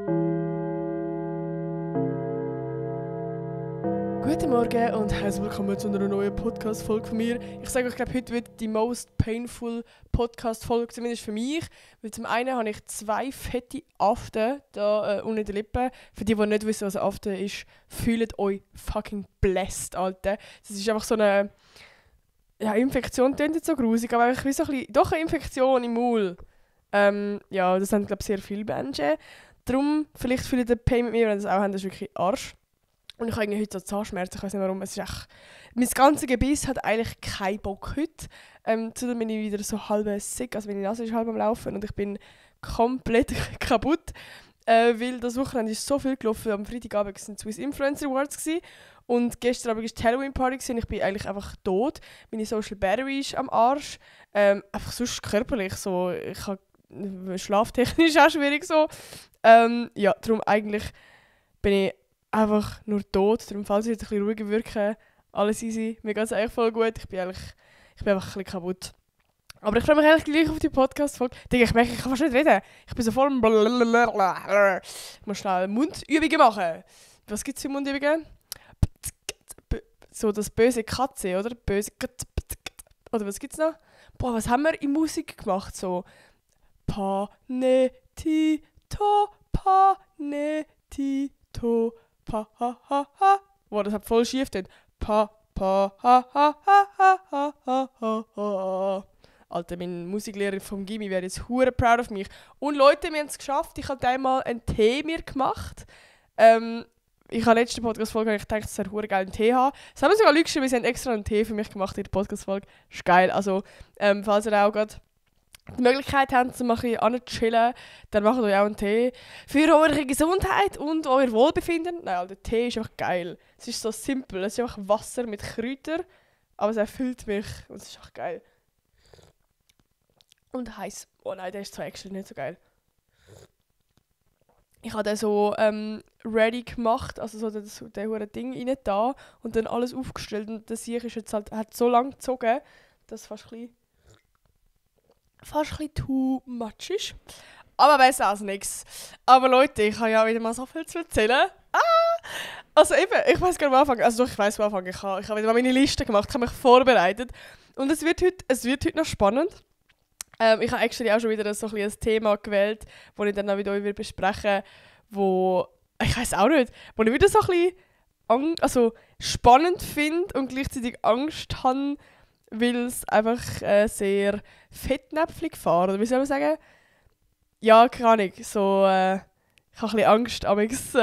Guten Morgen und herzlich willkommen zu einer neuen Podcast-Folge von mir. Ich sage euch, ich glaube, heute wird die most painful Podcast-Folge, zumindest für mich. Weil zum einen habe ich 2 fette Aften da unter den Lippen. Für die nicht wissen, was eine Afte ist, fühlt euch fucking blessed, Alter. Das ist einfach so eine... Ja, Infektion klingt nicht so grusig, aber einfach wie so ein bisschen... Doch eine Infektion im Maul. Ja, das haben, glaube ich, sehr viele Menschen. Darum, vielleicht fühlt ihr den Pain mit mir, wenn ihr das auch habt, das ist wirklich Arsch. Und ich habe irgendwie heute so Zahnschmerzen, ich weiß nicht warum. Es ist echt, mein ganzes Gebiss hat eigentlich keinen Bock heute. Zudem bin ich wieder so halb sick, also meine Nase ist halb am Laufen und ich bin komplett kaputt. Weil das Wochenende ist so viel gelaufen. Am Freitagabend waren die Swiss Influencer Awards gewesen, und gestern Abend war die Halloween Party gewesen, und ich bin eigentlich einfach tot. Meine Social Battery ist am Arsch. Einfach sonst körperlich so. Ich habe schlaftechnisch auch schwierig so. Ja, darum eigentlich bin ich einfach nur tot. Darum, falls ich jetzt ein bisschen ruhiger wirke, alles easy. Mir geht es eigentlich voll gut. Ich bin einfach ein bisschen kaputt. Aber ich freue mich eigentlich gleich auf die Podcast-Folge. Ich merke, ich kann fast nicht reden. Ich bin so voll... Ich muss schnell Mundübungen machen. Was gibt es für Mundübungen? So das böse Katze, oder? Böse... Oder was gibt es noch? Boah, was haben wir in Musik gemacht? So... Pa-ne-ti-to, pa-ne-ti-to, pa-ha-ha-ha. Boah, das hat voll schief getan. Pa-pa-ha-ha-ha-ha-ha-ha-ha. Alter, mein Musiklehrer vom Gymi wäre jetzt hure proud of mich. Und Leute, wir haben es geschafft. Ich habe einmal einen Tee mir gemacht. Ich habe letzte Podcast-Folge gedacht, es wäre hure geil, einen Tee haben. Das haben wir sogar Leute geschrieben, sie haben extra einen Tee für mich gemacht in der Podcast-Folge. Ist geil. Also, falls ihr auch gerade die Möglichkeit habt, so ein bisschen anzuchillen, dann macht euch auch einen Tee. Für eure Gesundheit und euer Wohlbefinden. Nein, der Tee ist einfach geil. Es ist so simpel. Es ist einfach Wasser mit Kräutern, aber es erfüllt mich und es ist einfach geil. Und heiß. Oh nein, der ist zwar actually nicht so geil. Ich habe den so ready gemacht, also so den hure Ding rein da und dann alles aufgestellt. Und das hier ist jetzt halt, hat so lange gezogen, dass es fast ein bisschen too much ist. Aber besser als nichts. Aber Leute, ich habe ja wieder mal so viel zu erzählen. Also eben, ich weiß gar nicht, wo anfangen. Also doch, ich weiß, wo anfangen. Ich habe wieder mal meine Liste gemacht, ich habe mich vorbereitet. Und es wird heute noch spannend. Ich habe actually auch schon wieder so ein Thema gewählt, das ich dann auch mit euch besprechen will, wo, ich weiß auch nicht, wo ich wieder so ein bisschen spannend finde und gleichzeitig Angst habe, weil es einfach sehr fettnäpfig fährt. Oder wie soll man sagen? Ja, keine Ahnung. So, ich habe ein bisschen Angst,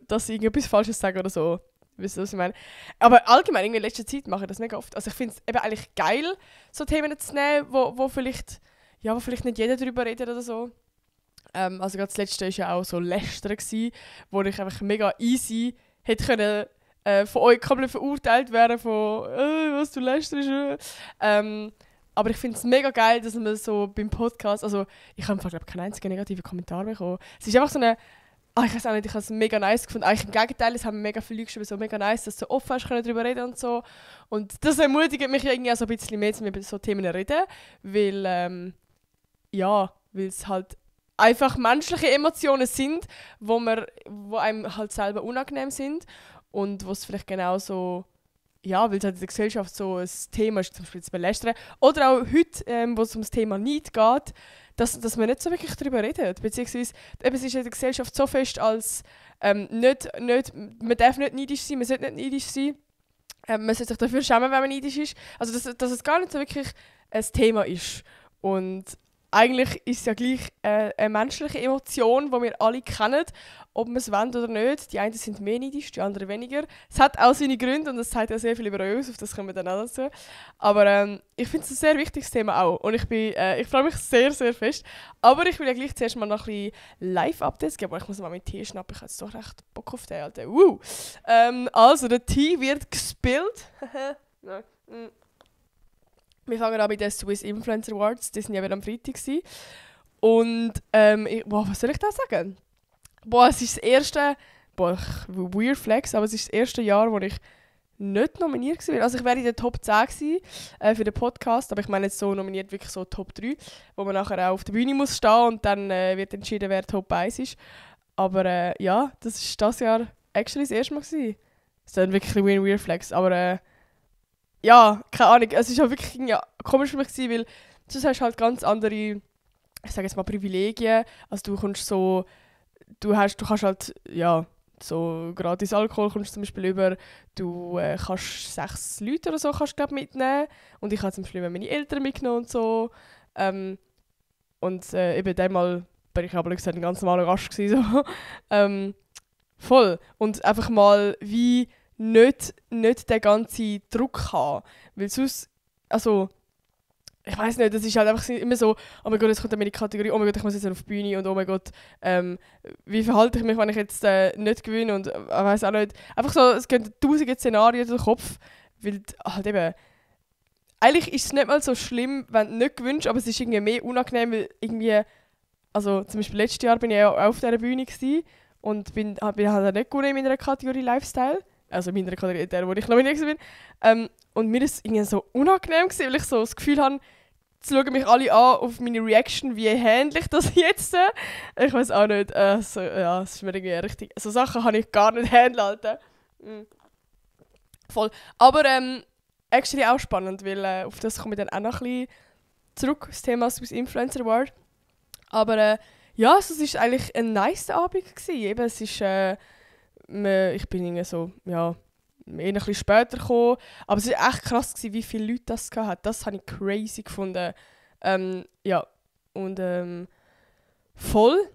dass ich irgendetwas Falsches sage oder so. Wisst ihr, was ich meine? Aber allgemein, in letzter Zeit mache ich das mega oft. Also ich finde es eben eigentlich geil, so Themen zu nehmen, wo vielleicht nicht jeder darüber redet oder so. Also gerade das letzte war ja auch so Lästern, wo ich einfach mega easy hätte können von euch komplett verurteilt werden, von was du lästerst. Aber ich finde es mega geil, dass man so beim Podcast, also ich habe glaube keinen einzigen negativen Kommentar bekommen. Es ist einfach so eine, ich weiß auch nicht, ich habe es mega nice gefunden. Eigentlich im Gegenteil, es haben mega viele Leute geschrieben, so mega nice, dass du so offen hast, darüber reden und so. Und das ermutigt mich irgendwie auch so ein bisschen mehr, zu über so Themen reden, weil es halt einfach menschliche Emotionen sind, wo einem halt selber unangenehm sind und wo es vielleicht genauso, ja, weil es halt in der Gesellschaft so ein Thema ist, zum Beispiel das Belästern. Oder auch heute, wo es um das Thema Neid geht, dass man nicht so wirklich darüber redet. Beziehungsweise, es ist in der Gesellschaft so fest als, man darf nicht neidisch sein, man sollte nicht neidisch sein. Man sollte sich dafür schämen, wenn man neidisch ist. Also, dass es gar nicht so wirklich ein Thema ist. Und eigentlich ist es ja gleich eine menschliche Emotion, die wir alle kennen, ob wir es wollen oder nicht. Die einen sind mehr neidisch, die anderen weniger. Es hat auch seine Gründe und es sagt ja sehr viel über uns, auf das kommen wir dann auch dazu. Aber ich finde es ein sehr wichtiges Thema auch und ich freue mich sehr, sehr fest. Aber ich will ja gleich zuerst mal noch ein bisschen Live-Updates geben, ich muss mal meinen Tee schnappen, ich habe jetzt doch recht Bock auf den, Alter. Also, der Tee wird gespillt. Wir fangen an mit den Swiss Influencer Awards, die waren ja wieder am Freitag. Und was soll ich da sagen? Es ist das erste, weird flex, aber es ist das erste Jahr, wo ich nicht nominiert war. Also ich wäre in der Top 10 gewesen, für den Podcast, aber ich meine jetzt so nominiert wirklich so Top 3, wo man nachher auch auf der Bühne muss stehen und dann wird entschieden, wer Top 1 ist. Aber ja, das war dieses Jahr actually das erste Mal gewesen. Das ist dann wirklich ein weird Flex, aber ja, keine Ahnung. Es war halt wirklich ja, komisch für mich gewesen, weil du hast halt ganz andere, ich sage jetzt mal Privilegien. Also du kommst so, du kannst halt, ja, so gratis Alkohol kommst du zum Beispiel über, du kannst 6 Leute oder so kannst, glaub, mitnehmen und ich habe zum Beispiel immer meine Eltern mitgenommen und so. Und eben einmal bin ich aber gesagt, ein ganz normaler Gast gewesen, so. Voll. Und einfach mal wie nicht den ganzen Druck haben. Weil sonst, also, ich weiß nicht, das ist halt einfach immer so, oh mein Gott, jetzt kommt meine Kategorie, oh mein Gott, ich muss jetzt auf die Bühne und oh mein Gott, wie verhalte ich mich, wenn ich jetzt nicht gewinne und ich weiß auch nicht. Einfach so, es gehen tausende Szenarien durch den Kopf, weil halt eben, eigentlich ist es nicht mal so schlimm, wenn du nicht gewinnst, aber es ist irgendwie mehr unangenehm, weil irgendwie, also zum Beispiel letztes Jahr bin ich auch auf dieser Bühne gewesen und bin halt nicht gut in meiner Kategorie Lifestyle. Also in meiner Kategorie, der, wo ich nominiert bin. Und mir war es irgendwie so unangenehm gewesen, weil ich so das Gefühl habe, jetzt schauen mich alle an auf meine Reaction, wie handle ich das jetzt? Ich weiß auch nicht. So, ja, das ist mir irgendwie richtig. So Sachen kann ich gar nicht handeln, Alter. Voll. Aber actually auch spannend, weil auf das komme ich dann auch noch ein bisschen zurück, das Thema Swiss Influencer Award. Aber ja, also, es war eigentlich ein nice Abend gewesen. Eben, es ist, ich bin irgendwie so, ja, eher ein bisschen später gekommen. Aber es war echt krass gewesen, wie viele Leute das hatten. Das habe ich crazy gefunden. Ja, und voll.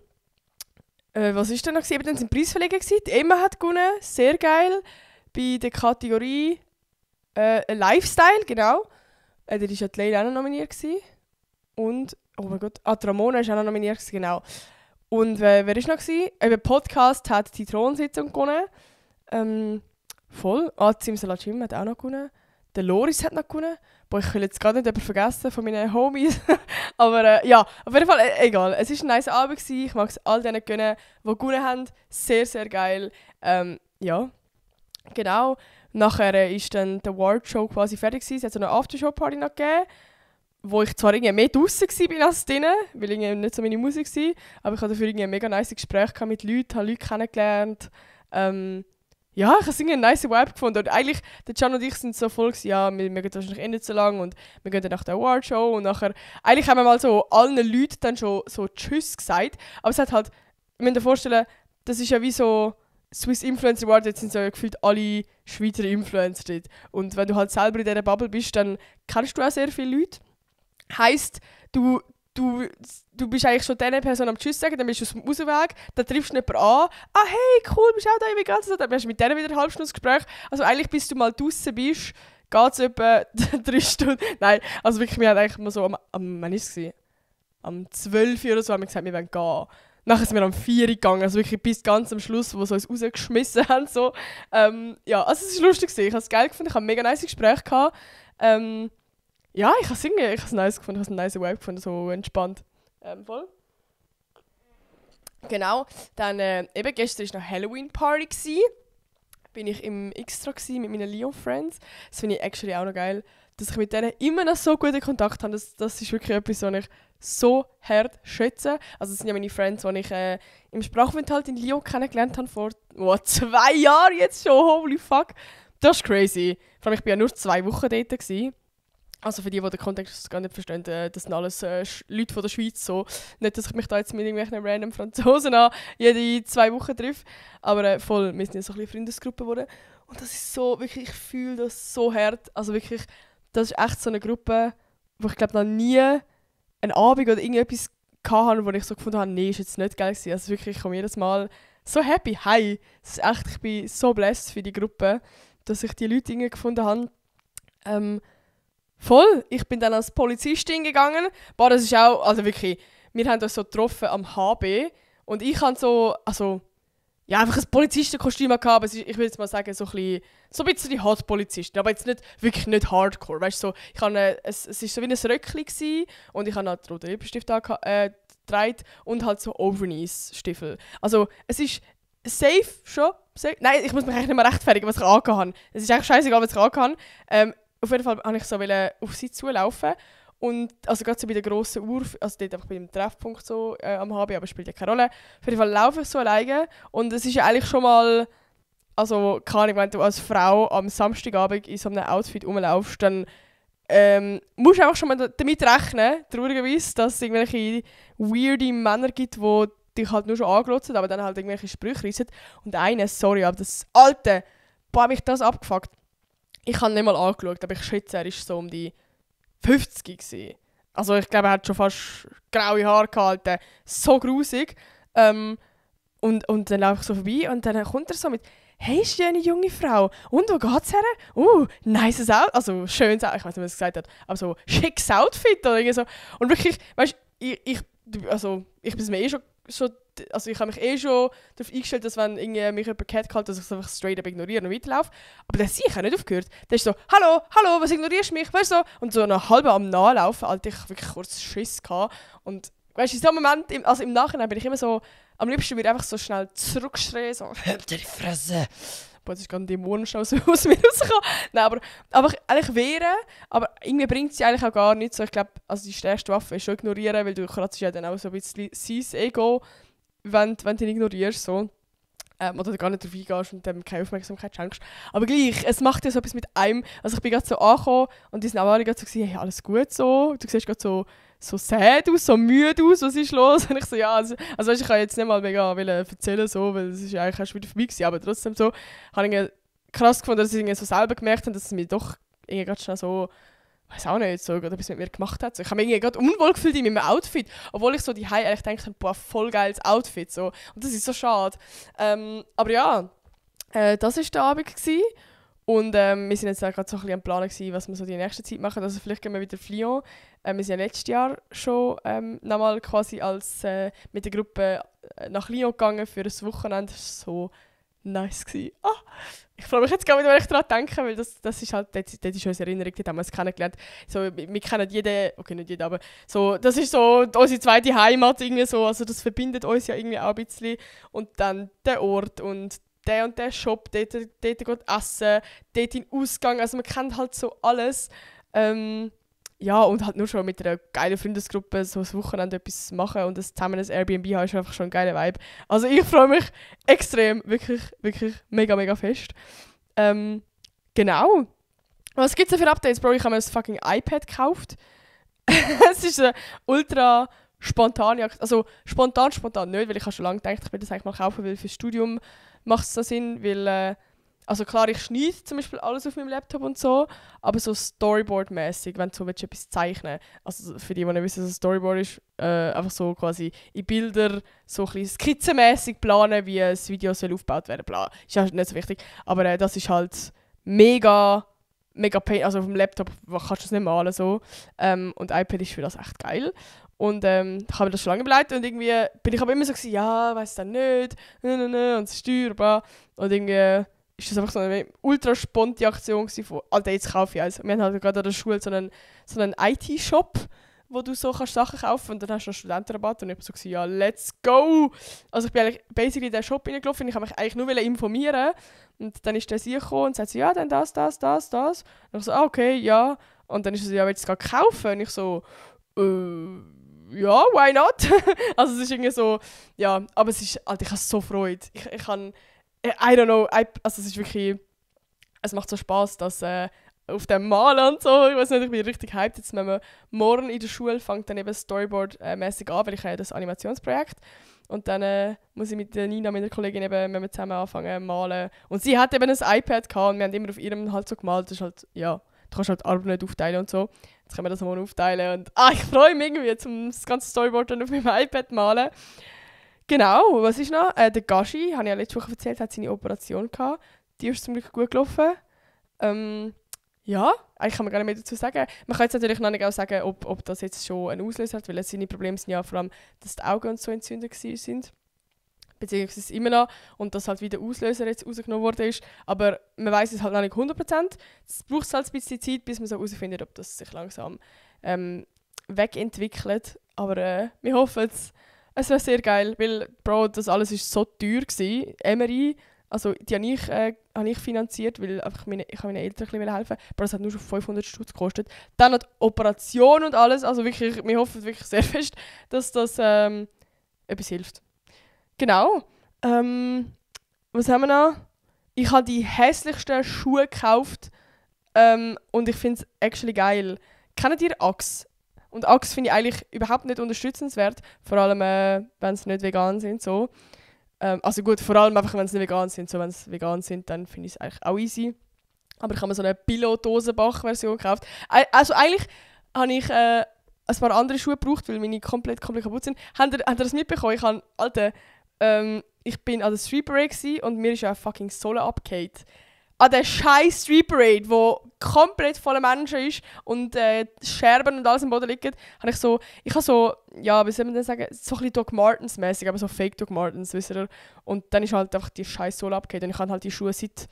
Was war denn noch? Eben, dann sind Preisverleihungen gewesen. Die Emma hat gewonnen, sehr geil. Bei der Kategorie Lifestyle, genau. Da war ja die Leila auch noch nominiert gewesen. Und, oh mein Gott, die Ramona war auch noch nominiert gewesen, genau. Und wer war noch gewesen? Eben Podcast hat die Thronsitzung gewonnen. Voll. Azim Salachim hat auch noch gewonnen. Der Loris hat noch gewonnen. Boah, ich will jetzt gar nicht jemanden vergessen von meinen Homies. Aber ja, auf jeden Fall egal. Es war ein nice Abend gewesen. Ich mag es all denen gönnen, die gewonnen haben. Sehr, sehr geil. Ja, genau. Nachher ist dann die Award-Show quasi fertig gewesen. Es hat so eine Aftershow-Party noch gegeben, wo ich zwar irgendwie mehr draussen war als drinnen, weil irgendwie nicht so meine Musik war, aber ich hatte dafür irgendwie ein mega nice Gespräch mit Leuten, habe Leute kennengelernt. Ja, ich habe es irgendwie einen nice Vibe gefunden. Und eigentlich, der Can und ich sind so voll gewesen, ja, wir gehen wahrscheinlich nicht so lang und wir gehen dann nach der Awardshow und nachher, eigentlich haben wir mal so allen Leuten dann schon so Tschüss gesagt, aber es hat halt, ich muss dir vorstellen, das ist ja wie so Swiss Influencer Award, jetzt sind so gefühlt alle Schweizer Influencer dort. Und wenn du halt selber in dieser Bubble bist, dann kennst du auch sehr viele Leute. Heisst, du bist eigentlich schon dieser Person am Tschüss sagen, dann bist du aus dem Ausweg, dann triffst du jemanden an, ah hey, cool, bist du auch da, wie geht's? Dann hast du mit denen wieder ein halbes Stunde Gespräch. Also eigentlich, bis du mal draußen bist, geht es etwa 3 Stunden. Nein, also wirklich, wir haben eigentlich mal so wann ist es? Am 12 Uhr oder so haben wir gesagt, wir wollen gehen. Nachher sind wir am 4 Uhr gegangen, also wirklich bis ganz am Schluss, wo sie uns rausgeschmissen haben. So. Ja, also es war lustig, ich habe es geil gefunden, ich habe ein mega nice Gespräch gehabt. Ja, ich habe es nice gefunden, ich habe einen nice Vibe gefunden, so entspannt. Voll. Genau, dann eben gestern war noch Halloween-Party. Bin ich im Extra mit meinen Lyon-Friends. Das finde ich actually auch noch geil, dass ich mit denen immer noch so guten Kontakt habe. Das ist wirklich etwas, was ich so hart schätze. Also das sind ja meine Friends, die ich im Sprachaufenthalt in Lyon kennengelernt habe vor 2 Jahren jetzt schon. Holy fuck. Das ist crazy. Vor allem, ich war ja nur 2 Wochen dort gewesen. Also für die den Kontext gar nicht verstehen, das sind alles Leute von der Schweiz. So. Nicht, dass ich mich da jetzt mit irgendwelchen random Franzosen an jede 2 Wochen treffe. Aber voll, wir sind ja so eine Freundesgruppe geworden. Und das ist so, wirklich, ich fühle das so hart. Also wirklich, das ist echt so eine Gruppe, wo ich glaube noch nie einen Abend oder irgendetwas hatte, wo ich so gefunden habe, nee, ist jetzt nicht geil gewesen. Also wirklich, ich komme jedes Mal so happy, hi. Das ist echt, ich bin so blessed für die Gruppe, dass ich die Leute irgendwie gefunden habe. Voll, ich bin dann als Polizistin gegangen. Boah, das ist auch, also wirklich, wir haben uns so getroffen am HB und ich habe so, also, ja, einfach ein Polizistenkostüm gehabt, aber ich würde jetzt mal sagen, so ein bisschen Hot-Polizistin, aber jetzt nicht, wirklich nicht hardcore, weißt du, so, es war so wie ein Röckchen gewesen, und ich habe halt roten Lippenstift getragen und halt so Overknees-Stiefel. Also, es ist safe schon, safe. Nein, ich muss mich eigentlich nicht mehr rechtfertigen, was ich angehabt habe. Es ist eigentlich scheißegal, was ich angehabt habe. Auf jeden Fall wollte ich so auf sie zulaufen Und also gerade so bei der grossen Uhr, also dort einfach bei dem Treffpunkt so am HB, aber spielt ja keine Rolle. Auf jeden Fall laufe ich so alleine und es ist ja eigentlich schon mal, also keine Ahnung, wenn du als Frau am Samstagabend in so einem Outfit rumlaufst, dann musst du einfach schon mal damit rechnen, traurigerweise, dass es irgendwelche weirde Männer gibt, die dich halt nur schon anglotzen, aber dann halt irgendwelche Sprüche reissen. Und einer, sorry, aber das Alte, boah, mich das abgefuckt. Ich habe nicht mal angeschaut, aber ich schätze, er war so um die 50 gewesen. Also ich glaube, er hat schon fast graue Haare gehalten. So grusig. Und dann laufe ich so vorbei und dann kommt er so mit «Hey, ist eine junge Frau. Und wo geht's her? Nices Outfit.» Also schönes Outfit, ich weiß nicht, was er gesagt hat, aber so schickes Outfit oder irgendwie so. Und wirklich, weißt du, ich bin mir schon also ich habe mich schon darauf eingestellt, dass wenn irgendwie mich jemand catcallt, dass ich es einfach straight up ignoriere und weiterlaufe. Aber der hat nicht aufgehört. Der ist so «Hallo, was ignorierst du mich?» Weißt du so? Und so eine halbe am Nachlaufen, Alter, ich hatte wirklich kurz Schiss gehabt. Und weißt du, in so einem Moment, im Nachhinein bin ich immer so, am liebsten würde ich einfach so schnell zurückschreien, so «Halt die Fresse!» Boah, jetzt ist gerade ein Dämon schnell aus mir rausgekommen. Nein, aber eigentlich wehren, aber irgendwie bringt sie eigentlich auch gar nichts. So, ich glaube, also die stärkste Waffe ist schon ignorieren, weil du kratzt ja dann auch so ein bisschen sein Ego, wenn du ihn ignorierst. So. Oder gar nicht drauf eingehst und dem keine Aufmerksamkeit schenkst. Aber gleich, es macht ja so etwas mit einem. Also ich bin gerade so angekommen und die sind auch alle gerade so gesagt, hey, alles gut so. Du siehst gerade so sad aus, so müde aus, was ist los? Und ich so, ja, also weißt, ich kann jetzt nicht mal mega erzählen, so, weil es ist ja eigentlich erst wieder vorbei gewesen, aber trotzdem so, habe ich krass gefunden, dass ich so selber gemerkt habe, dass es mir doch irgendwie gerade schnell so, weiß auch nicht, so gerade etwas mit mir gemacht hat. So, ich habe mich irgendwie gerade unwohl gefühlt in meinem Outfit, obwohl ich so die eigentlich denke, boah, voll geiles Outfit, so. Und das ist so schade. Aber ja, das war der Abend gewesen. Und wir sind jetzt gerade so ein bisschen am Planen gewesen, was wir so die nächste Zeit machen. Also vielleicht gehen wir wieder Flion. Wir sind ja letztes Jahr schon nochmal quasi mit der Gruppe nach Lyon gegangen für ein Wochenende. Das war so nice gewesen. Ich freue mich jetzt gar nicht, wenn ich daran denke, weil das ist halt, das ist unsere Erinnerung, dort haben wir uns kennengelernt. So, wir kennen jeden, okay, nicht jeden, aber so, das ist so unsere zweite Heimat irgendwie so, also das verbindet uns ja irgendwie auch ein bisschen. Und dann der Ort und der Shop, dort geht essen, dort in den Ausgang, also man kennt halt so alles. Ja, und halt nur schon mit einer geilen Freundesgruppe so ein Wochenende etwas machen und zusammen ein Airbnb haben, ist einfach schon ein geiler Vibe. Also ich freue mich extrem, wirklich, wirklich mega, mega fest. Genau. Was gibt es für Updates, Bro? Ich habe mir ein fucking iPad gekauft. Es ist eine ultra spontane Aktion. Also spontan nicht, weil ich habe schon lange gedacht, ich will das eigentlich mal kaufen, weil fürs Studium macht es so Sinn, weil also klar, ich schneide zum Beispiel alles auf meinem Laptop und so, aber so Storyboard-mäßig, wenn du so etwas zeichnen willst. Also für die nicht wissen, was ein Storyboard ist, einfach so quasi in Bilder so ein bisschen skizzenmäßig planen, wie ein Video soll aufgebaut werden soll. Ist ja nicht so wichtig, aber das ist halt mega pain. Also auf dem Laptop kannst du es nicht malen so. Und iPad ist für das echt geil. Und ich habe mir das schon lange überlegt und irgendwie bin ich aber immer so gewesen, ja, weiss dann nicht, und es ist teuer, bla. Und irgendwie ist das einfach so eine ultra sponti Aktion von «Alter, jetzt kaufe ich eins». Wir haben halt gerade an der Schule so einen IT-Shop, wo du so kannst Sachen kaufen und dann hast du einen Studentenrabatt und ich habe so gesagt, ja, let's go! Also ich bin eigentlich basically in den Shop reingelaufen und ich habe mich eigentlich nur informieren und dann ist der sie gekommen und sagt so, ja, dann das. Und ich so, okay, ja. Und dann ist er so, ja, willst du es gerade kaufen? Und ich so, ja, why not? Also es ist irgendwie so, ja, aber es ist, Alter, ich habe so Freude. Ich kann, I don't know, also es ist wirklich, es macht so Spass, dass auf dem Malen und so, ich weiß nicht, ich bin richtig hyped. Jetzt, wenn wir morgen in der Schule fängt dann eben Storyboard-mäßig an, weil ich habe ja das Animationsprojekt. Und dann muss ich mit Nina, meiner Kollegin, eben, wenn wir zusammen anfangen malen. Und sie hat eben ein iPad gehabt und wir haben immer auf ihrem halt so gemalt. Das ist halt, ja, du kannst halt Arbeit nicht aufteilen und so. Jetzt können wir das mal aufteilen und ich freue mich irgendwie, das ganze Storyboard dann auf meinem iPad malen. Genau, was ist noch? Der Gashi, habe ich ja letzte Woche erzählt, hat seine Operation gehabt. Die ist zum Glück gut gelaufen. Ja, eigentlich kann man gar nicht mehr dazu sagen. Man kann jetzt natürlich noch nicht auch sagen, ob das jetzt schon einen Auslöser hat, weil seine Probleme sind ja vor allem, dass die Augen und so entzündet sind. Beziehungsweise immer noch. Und dass halt wieder Auslöser jetzt rausgenommen worden ist. Aber man weiß es halt noch nicht 100%. Es braucht halt ein bisschen Zeit, bis man so herausfindet, ob das sich langsam wegentwickelt. Aber wir hoffen es wäre sehr geil, weil, Bro, das alles war so teuer gewesen. MRI, Also die habe ich finanziert, weil einfach ich meinen Eltern ein bisschen helfen wollte. Aber das hat nur schon 500 Stutz gekostet. Dann noch die Operation und alles. Also wirklich, wir hoffen wirklich sehr fest, dass das etwas hilft. Genau. Was haben wir noch? Ich habe die hässlichsten Schuhe gekauft. Und ich finde es actually geil. Kennt ihr Axe? Und Axe finde ich eigentlich überhaupt nicht unterstützenswert. Vor allem, wenn sie nicht vegan sind. So. Also gut, vor allem einfach, wenn sie nicht vegan sind. So, wenn sie vegan sind, dann finde ich es eigentlich auch easy. Aber ich habe mir so eine Pilot-Dosenbach-Version gekauft. Also eigentlich habe ich ein paar andere Schuhe gebraucht, weil meine komplett kaputt sind. Habt ihr das mitbekommen? Ich bin an der Street Parade und mir ist ja eine fucking Sohle abgefallen. An der scheiß Street Parade, wo komplett voller Menschen ist und Scherben und alles am Boden liegen, habe ich habe so, ja, wie soll man das sagen, so ein bisschen Doc Martens mäßig, aber so Fake Doc Martens, wisst ihr. Und dann ist halt einfach die scheiß Sohle abgefallen und ich habe halt die Schuhe seit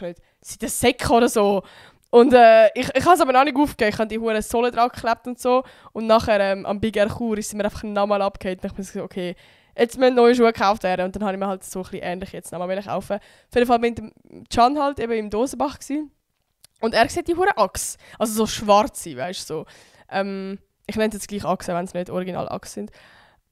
einem Säck oder so. Und ich habe es aber noch nicht aufgegeben, ich habe die hure Sohle dran geklebt und so. Und nachher am Big Air Chur ist sie mir einfach nochmal abgefallen und ich bin so, okay, jetzt müssen neue Schuhe gekauft werden. Und dann habe ich mir halt so ein bisschen ähnlich jetzt nochmal kaufen. Auf jeden Fall mit dem Can halt eben im Dosenbach gewesen. Und er sieht die hure Axe. Also so schwarze, weißt du, so. Ich nenne es jetzt gleich Axe, wenn es nicht original Axe sind.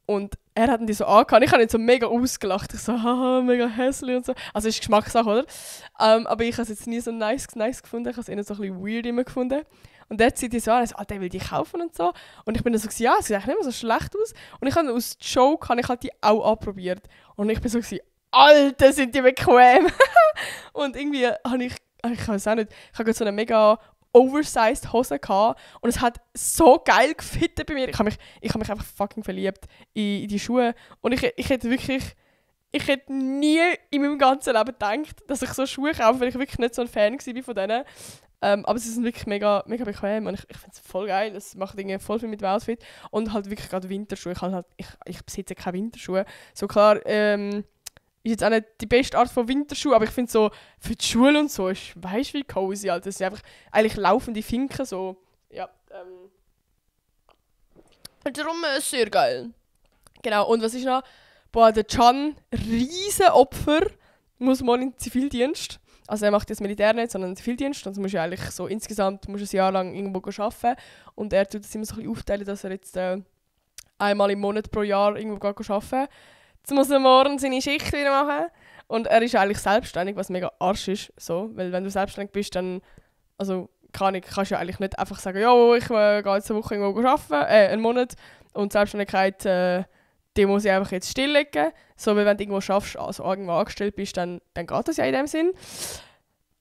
Und er hat die so angehabt. Ich habe ihn so mega ausgelacht. Ich so, haha, mega hässlich und so. Also ist Geschmackssache, oder? Aber ich habe es jetzt nie so nice gefunden. Ich habe es eher so ein bisschen weird immer gefunden. Und der zieht die so an und so, der will die kaufen und so. Und ich bin dann so, ja, es sieht eigentlich nicht mehr so schlecht aus. Und ich habe aus Joke halt die auch anprobiert. Und ich bin so, Alter, sind die bequem. Und irgendwie habe ich weiß auch nicht, ich habe so eine mega oversized Hose gehabt. Und es hat so geil gefittet bei mir. Ich habe mich einfach fucking verliebt in die Schuhe. Und ich hätte nie in meinem ganzen Leben gedacht, dass ich so Schuhe kaufe, weil ich wirklich nicht so ein Fan war von denen. Aber sie sind wirklich mega, mega bequem und ich finde es voll geil. Es macht irgendwie voll viel mit dem Outfit. Und halt wirklich gerade Winterschuhe. Ich besitze keine Winterschuhe. So klar, ist jetzt auch nicht die beste Art von Winterschuhen, aber ich finde so, für die Schule und so, weißt du, wie cozy, Alter. Das sind einfach eigentlich laufende Finken, so. Ja, darum sehr geil. Genau, und was ist noch? Boah, der Can, Riesenopfer, muss mal in den Zivildienst. Also er macht jetzt Militär nicht, sondern einen Zivildienst. Also musst du eigentlich so insgesamt ein Jahr lang irgendwo arbeiten. Und er tut es immer so ein bisschen aufteilen, dass er jetzt einmal im Monat pro Jahr irgendwo arbeiten. Jetzt muss er morgen seine Schicht wieder machen. Und er ist eigentlich selbstständig, was mega arsch ist. So. Weil wenn du selbstständig bist, dann also, kannst du ja eigentlich nicht einfach sagen, ja, ich gehe jetzt eine Woche irgendwo arbeiten, einen Monat. Und Selbstständigkeit, die muss ich einfach jetzt stilllegen. So, weil wenn du irgendwo schaffst, also irgendwo angestellt bist, dann geht das ja in dem Sinn.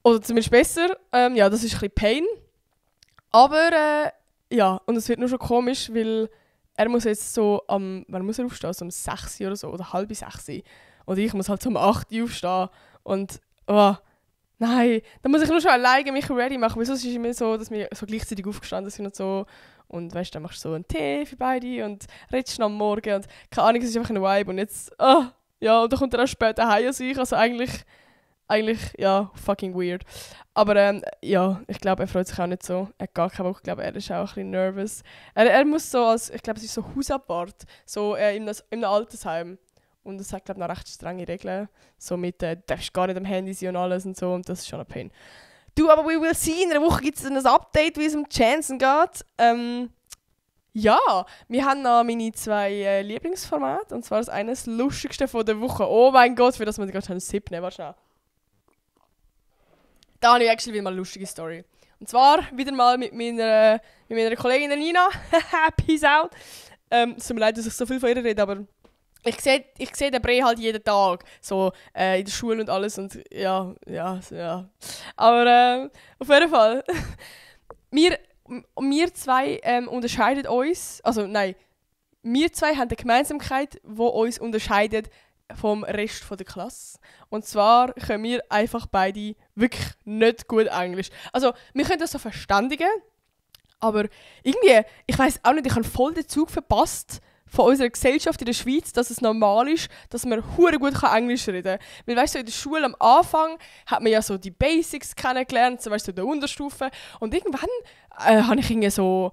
Oder zumindest besser. Ja, das ist ein bisschen Pain. Aber ja, und es wird nur schon komisch, weil er muss jetzt so wann muss er aufstehen? So um 6 Uhr oder so, oder halb 6 Uhr. Und ich muss halt so um 8 Uhr aufstehen. Und, nein, dann muss ich nur schon alleine mich ready machen. Weil sonst ist es immer so, dass wir so gleichzeitig aufgestanden sind und so. Und weißt du, dann machst du so einen Tee für beide und redest noch am Morgen. Und keine Ahnung, es ist einfach ein Vibe. Und jetzt, ja, und dann kommt er auch später heim als ich. Also eigentlich, ja, fucking weird. Aber ja, ich glaube, er freut sich auch nicht so. Er hat gar keinen Bock. Ich glaube, er ist auch ein bisschen nervös. Er muss so ich glaube, es ist so Hausabwart, so in einem Altersheim. Und es hat, glaube ich, noch recht strenge Regeln. So mit, du darfst gar nicht am Handy sein und alles und so. Und das ist schon ein Pain. Du, aber we will see. In einer Woche gibt es ein Update, wie es um Jansen geht. Ja, wir haben noch meine 2 Lieblingsformate. Und zwar das eine das lustigste von der Woche. Oh mein Gott, für das wir gerade einen Sip nehmen. Warte schnell. Da habe ich actually wieder mal eine lustige Story. Und zwar wieder mal mit meiner Kollegin Nina. Peace out. Es tut mir leid, dass ich so viel von ihr rede, aber ich sehe den Bre halt jeden Tag. So in der Schule und alles. Und ja. Aber auf jeden Fall. Wir 2 unterscheiden uns. Also nein, wir 2 haben eine Gemeinsamkeit, die uns unterscheidet vom Rest der Klasse. Und zwar können wir einfach beide wirklich nicht gut Englisch. Also, wir können das so verständigen, aber irgendwie, ich weiss auch nicht, ich habe voll den Zug verpasst von unserer Gesellschaft in der Schweiz, dass es normal ist, dass man hure gut Englisch reden kann. Weil weißt du, in der Schule am Anfang hat man ja so die Basics kennengelernt, so weißt du, in der Unterstufe. Und irgendwann habe ich so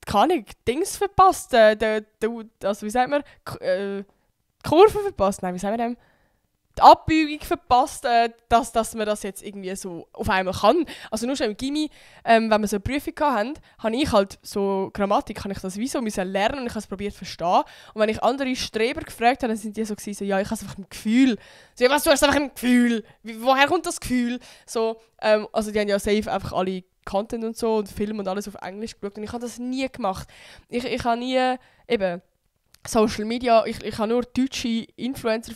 keine Ahnung, Dings verpasst. Also wie sagt man? Kurve verpasst? Nein, wie sagen wir dem? die Abbiegung verpasst, dass man das jetzt irgendwie so auf einmal kann. Also nur schon im Gymi, wenn wir so eine Prüfung hatten, habe ich halt so Grammatik, habe ich das wie so müssen lernen und ich habe es probiert zu verstehen. Und wenn ich andere Streber gefragt habe, dann sind die so gewesen, so, ja, ich habe es einfach im Gefühl. So, ja, was, du hast einfach im Gefühl? Woher kommt das Gefühl? So, also die haben ja safe einfach alle Content und so und Film und alles auf Englisch geschaut und ich habe das nie gemacht. Ich habe nie, eben, Social Media, ich habe nur deutsche Influencer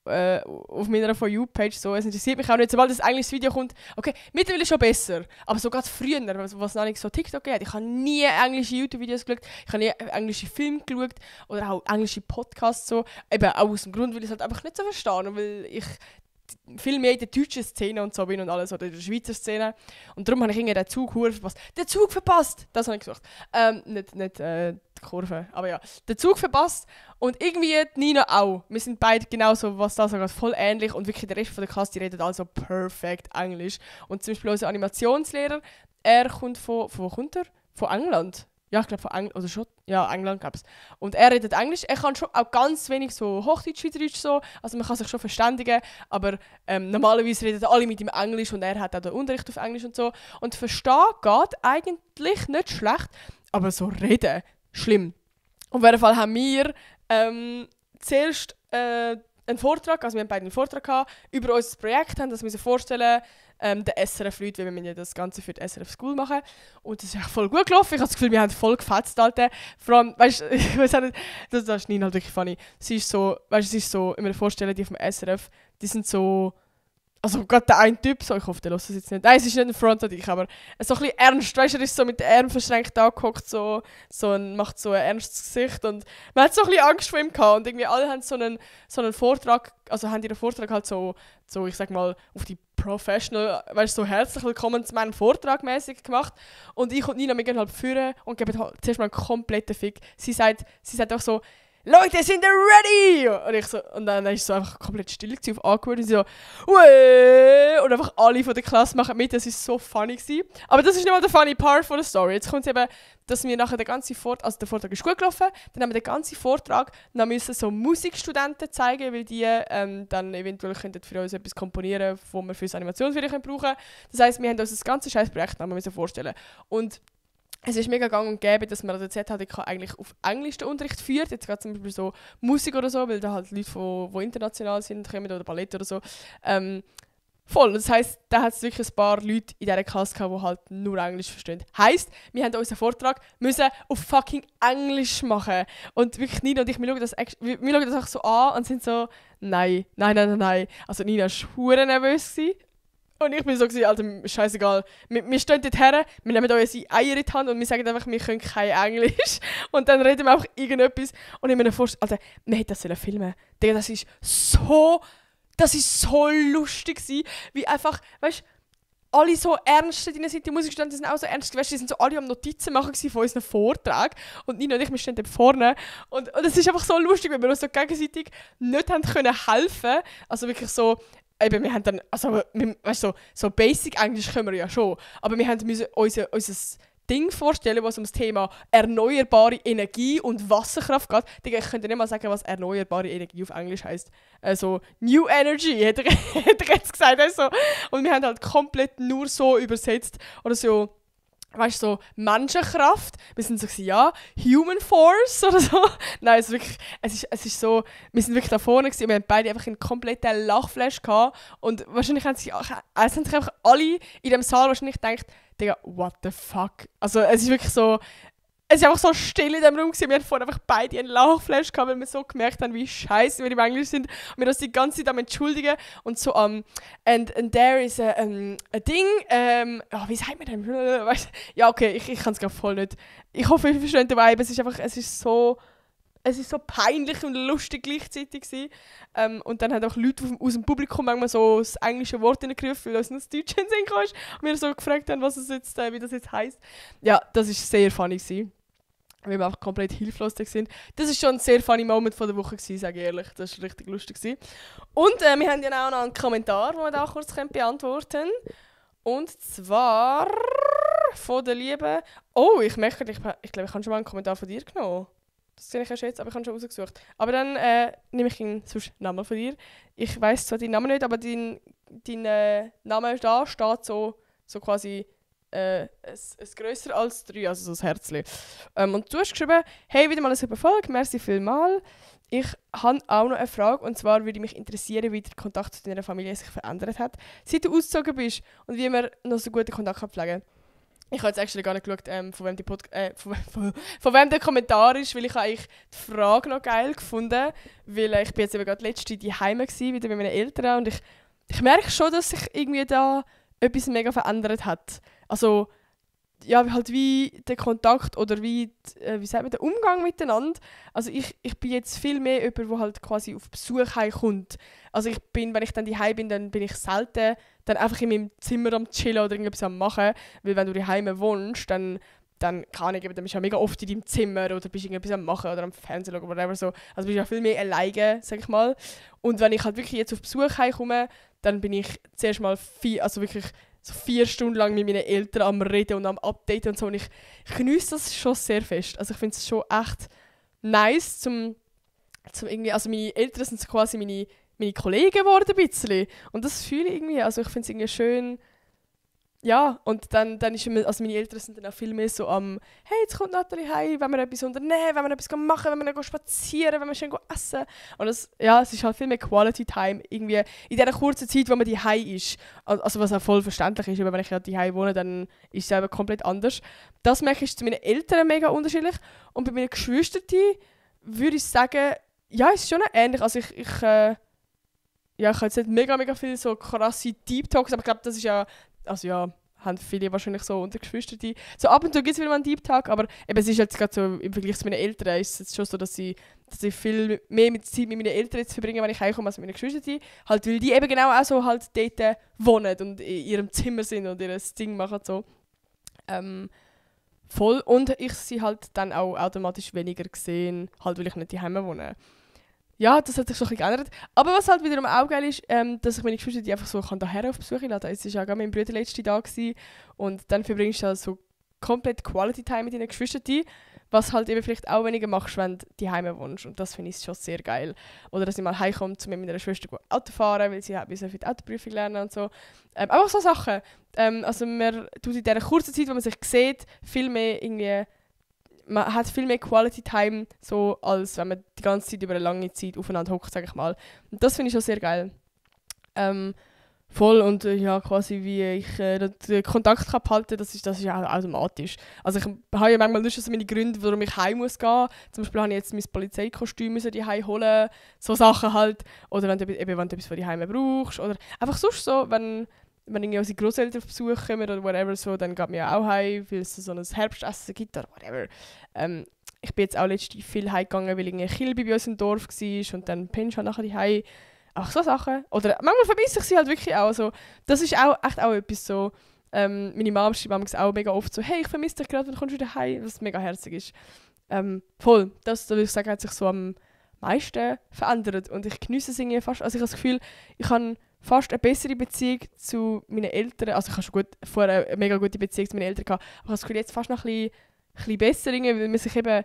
auf meiner For You-Page, so, es interessiert mich auch nicht, sobald ein englisches Video kommt, okay, mittlerweile schon besser, aber so gerade früher, was noch nicht so TikTok geht, ich habe nie englische YouTube-Videos geschaut, ich habe nie englische Filme geschaut oder auch englische Podcasts, so, eben auch aus dem Grund, weil ich es halt einfach nicht so verstehe, weil ich viel mehr in der deutschen Szene und so bin und alles, oder in der Schweizer Szene. Und darum habe ich irgendwie den Zug verpasst. Den Zug verpasst! Das habe ich gesucht. Nicht die Kurve, aber ja. Den Zug verpasst. Und irgendwie die Nina auch. Wir sind beide genauso, was das angeht, voll ähnlich. Und wirklich der Rest von der Klasse, die redet also perfekt Englisch. Und zum Beispiel unser Animationslehrer, er kommt von wo kommt er? Von England. Ja, ich glaube von England, oder schon, ja, England gab es. Und er redet Englisch, er kann schon auch ganz wenig so Hochdeutsch, Schweizerdeutsch so, also man kann sich schon verständigen, aber normalerweise reden alle mit ihm Englisch und er hat auch den Unterricht auf Englisch und so. Und verstehen geht eigentlich nicht schlecht, aber so reden, schlimm. Auf jeden Fall haben wir zuerst einen Vortrag, also wir haben beide einen Vortrag gehabt, über unser Projekt, haben das müssen vorstellen, der SRF-Leute, weil wir ja das Ganze für die SRF School machen. Und das ist echt voll gut gelaufen. Ich habe das Gefühl, wir haben voll gefetzt, Alter. Vor allem, weißt du, ich weiß auch nicht, das ist Nina halt wirklich funny. Sie ist so, weißt du, sie ist so, immer vorstellen, die auf dem SRF, die sind so, also gerade der eine Typ, so, ich hoffe, der hört das jetzt nicht. Nein, es ist nicht ein Front an dich, aber so ein bisschen ernst, weißt du, er ist so mit den Armen verschränkt angehockt, so macht so ein ernstes Gesicht und man hat so ein bisschen Angst vor ihm gehabt und irgendwie alle haben so einen Vortrag, also haben ihren Vortrag halt so, ich sag mal, auf die Professional, weißt du, so herzlich willkommen zu meinem Vortrag mäßig gemacht und ich und Nina, wir gehen halt führen und geben halt zuerst mal einen kompletten Fick. Sie sagt auch so, Leute, sind ihr ready? Und dann ist so einfach komplett still auf awkward und sie so, Uäh! Und einfach alle von der Klasse machen mit, das war so funny gewesen. Aber das ist nicht mal der funny Part von der Story. Jetzt kommt es eben, dass wir nachher den ganzen Vortrag, also der Vortrag ist gut gelaufen, dann haben wir den ganzen Vortrag, dann müssen so Musikstudenten zeigen, weil die dann eventuell könnten für uns etwas komponieren, das wir für das Animationsvideo brauchen können. Das heisst, wir haben uns das ganze scheiß Projekt vorstellen. Und es ist mega gang und gäbe, dass man an der ZHDK eigentlich auf Englisch den Unterricht führt. Jetzt gerade zum Beispiel so Musik oder so, weil da halt Leute, die international sind, kommen oder Ballett oder so. Voll. Das heisst, da hat es wirklich ein paar Leute in dieser Klasse gehabt, die halt nur Englisch verstehen. Heisst, wir haben unseren Vortrag müssen auf fucking Englisch machen. Und wirklich Nina und ich, wir schauen das auch so an und sind so, nein. Also Nina war verdammt nervös gewesen. Und ich bin so gewesen, Alter, scheißegal. Wir stehen dort her, wir nehmen unsere Eier in die Hand und wir sagen einfach, wir können kein Englisch. Und dann reden wir einfach irgendetwas. Und ich mir vorstellen, Alter, wir hätten das filmen sollen. Digga, das ist so lustig gewesen, wie einfach, weißt du, alle so ernst drin sind, die Musikstudenten sind auch so ernst, weißt, die sind so alle am Notizen machen von unseren Vortrag und Nina und ich, wir stehen dort vorne und es ist einfach so lustig, weil wir uns so gegenseitig nicht haben können helfen, also wirklich so, eben, wir haben dann, also, weißt du, so Basic Englisch können wir ja schon, aber wir müssen unser Ding vorstellen, was um das Thema erneuerbare Energie und Wasserkraft geht. Ich könnte nicht mal sagen, was erneuerbare Energie auf Englisch heisst. Also New Energy, hätte ich jetzt gesagt. Also. Und wir haben halt komplett nur so übersetzt. Oder so, weißt du, so Menschenkraft. Wir sind so, ja, Human Force oder so. Nein, es ist so, wir sind wirklich da vorne gewesen. Wir haben beide einfach einen kompletten Lachflash gehabt. Und wahrscheinlich haben sich einfach alle in dem Saal wahrscheinlich gedacht, Digga, what the fuck? Also es ist wirklich so, es ist einfach so still in dem Raum gewesen. Wir haben vorhin einfach beide einen Lachflash gehabt, weil wir so gemerkt haben, wie scheiße wir im Englisch sind. Und wir uns die ganze Zeit am entschuldigen und so and there is a thing, wie sagt man denn? Weißt, ja, okay, ich kann es gerade voll nicht. Ich hoffe, ihr versteht den Vibe. Es ist so peinlich und lustig gleichzeitig gewesen. Und dann haben auch Leute aus dem Publikum manchmal so das englische Wort hineingerufen, weil uns noch das Deutsche in den Sinn kam. Und wir so gefragt haben, wie das jetzt heisst. Ja, das war sehr funny gewesen. Weil wir einfach komplett hilflos sind. Das war schon ein sehr funny Moment von der Woche gewesen, sage ich ehrlich. Das war richtig lustig gewesen. Und wir haben ja auch noch einen Kommentar, den wir da kurz beantworten können. Und zwar von der lieben... Oh, ich merke, ich glaube, ich habe schon mal einen Kommentar von dir genommen. Das sehe ich erst jetzt, aber ich habe ihn schon rausgesucht. Aber dann nehme ich ihn sonst Namen von dir. Ich weiss zwar deinen Namen nicht, aber dein Name da steht so quasi es grösser als 3, also so ein Herzchen. Und du hast geschrieben, hey, wieder mal eine super Folge, merci vielmals. Ich habe auch noch eine Frage, und zwar würde mich interessieren, wie der Kontakt zu deiner Familie sich verändert hat, seit du ausgezogen bist und wie man noch so guten Kontakt pflegen kann. Ich habe jetzt actually gar nicht geschaut, von wem der Kommentar ist, weil ich eigentlich die Frage noch geil gefunden, weil ich bin jetzt eben gerade letzte die Heime gsi, wieder mit meinen Eltern, und ich merke schon, dass sich irgendwie da etwas mega verändert hat. Also ja, halt wie der Kontakt oder wie sagt man, der Umgang miteinander. Also ich bin jetzt viel mehr jemand, der halt quasi auf Besuch heimkommt. Also wenn ich dann daheim bin, dann bin ich selten dann einfach in meinem Zimmer am chillen oder irgendetwas am machen. Weil wenn du daheim wohnst, dann kann ich, dann bist du ja mega oft in deinem Zimmer oder bist irgendetwas am machen oder am Fernsehen schauen oder whatever so. Also bist du ja viel mehr alleine, sag ich mal. Und wenn ich halt wirklich jetzt auf Besuch heimkomme, dann bin ich zuerst mal wirklich so 4 Stunden lang mit meinen Eltern am Reden und am Updaten und so. Und ich genieße das schon sehr fest. Also ich finde es schon echt nice, zum irgendwie, also meine Eltern sind so quasi meine Kollegen geworden ein bisschen. Und das fühle ich irgendwie, also ich finde es irgendwie schön. Ja, und dann ist immer, also meine Eltern sind dann auch viel mehr so am «Hey, jetzt kommt Nathalie heim, wenn wir etwas unternehmen, wenn wir etwas machen, wenn wir noch spazieren, wenn wir schön essen.» Und es ist halt viel mehr Quality Time irgendwie in dieser kurzen Zeit, wo man daheim ist. Also was auch voll verständlich ist, aber wenn ich ja daheim wohne, dann ist es eben komplett anders. Das merke ich zu meinen Eltern mega unterschiedlich. Und bei meinen Geschwistern würde ich sagen, ja, es ist schon ähnlich. Also ich habe jetzt nicht mega viel so krasse Deep Talks, aber ich glaube, das ist ja, also ja, haben viele wahrscheinlich so unter Geschwistern. So ab und zu gibt es wieder mal einen Deep Talk, aber eben, es ist jetzt gerade so, im Vergleich zu meinen Eltern, ist es jetzt schon so, dass ich viel mehr Zeit mit meinen Eltern jetzt verbringe, wenn ich heimkomme, als mit meinen Geschwistern. Halt, weil die eben genau auch so halt dort wohnen und in ihrem Zimmer sind und ihr Ding machen so. Voll. Und ich sie halt dann auch automatisch weniger gesehen, halt, weil ich nicht daheim wohne. Ja, das hat sich schon ein bisschen geändert. Aber was halt wiederum auch geil ist, dass ich meine Geschwister die einfach so daher auf Besuch laden kann. Es war auch mein Bruder letzte da und dann verbringst du halt so komplett Quality Time mit deinen Geschwistern, was halt eben vielleicht auch weniger machst, wenn du daheim wohnst. Und das finde ich schon sehr geil. Oder dass ich mal heimkomme, zu meiner Schwester Auto fahren, weil sie halt für die Autoprüfung lernen und so. Einfach so Sachen. Also man tut in dieser kurzen Zeit, wo man sich sieht, viel mehr irgendwie... Man hat viel mehr Quality Time, so, als wenn man die ganze Zeit über eine lange Zeit aufeinander hockt, sage ich mal. Und das finde ich schon sehr geil. Voll, und ja, quasi wie ich den Kontakt kann behalten, das ist ja auch automatisch. Also ich habe ja manchmal nicht so meine Gründe, warum ich heim muss gehen. Zum Beispiel habe ich jetzt mein Polizeikostüm daheim holen, so Sachen halt. Oder wenn du etwas von daheim brauchst. Oder einfach sonst so, wenn irgendwie unsere Großeltern auf Besuch kommen oder whatever so, dann geht mir auch heim, weil es so ein Herbstessen gibt oder whatever. Ich bin jetzt auch letztens viel heimgegangen, weil irgendwie Kilby bei uns im Dorf war und dann pennst du halt nachher heim. Einfach so Sachen. Oder manchmal vermisse ich sie halt wirklich auch. So. Das ist auch echt auch etwas so. Meine Mama schreibt auch mega oft so, «Hey, ich vermisse dich gerade, wann kommst du wieder heim?» Was mega herzig ist. Voll. Das würde ich sagen, hat sich so am meisten verändert. Und ich genieße es irgendwie fast. Also ich habe das Gefühl, ich habe fast eine bessere Beziehung zu meinen Eltern. Also ich habe schon vorher eine mega gute Beziehung zu meinen Eltern gehabt. Aber ich habe das Gefühl, jetzt fast noch ein bisschen besser, weil man sich eben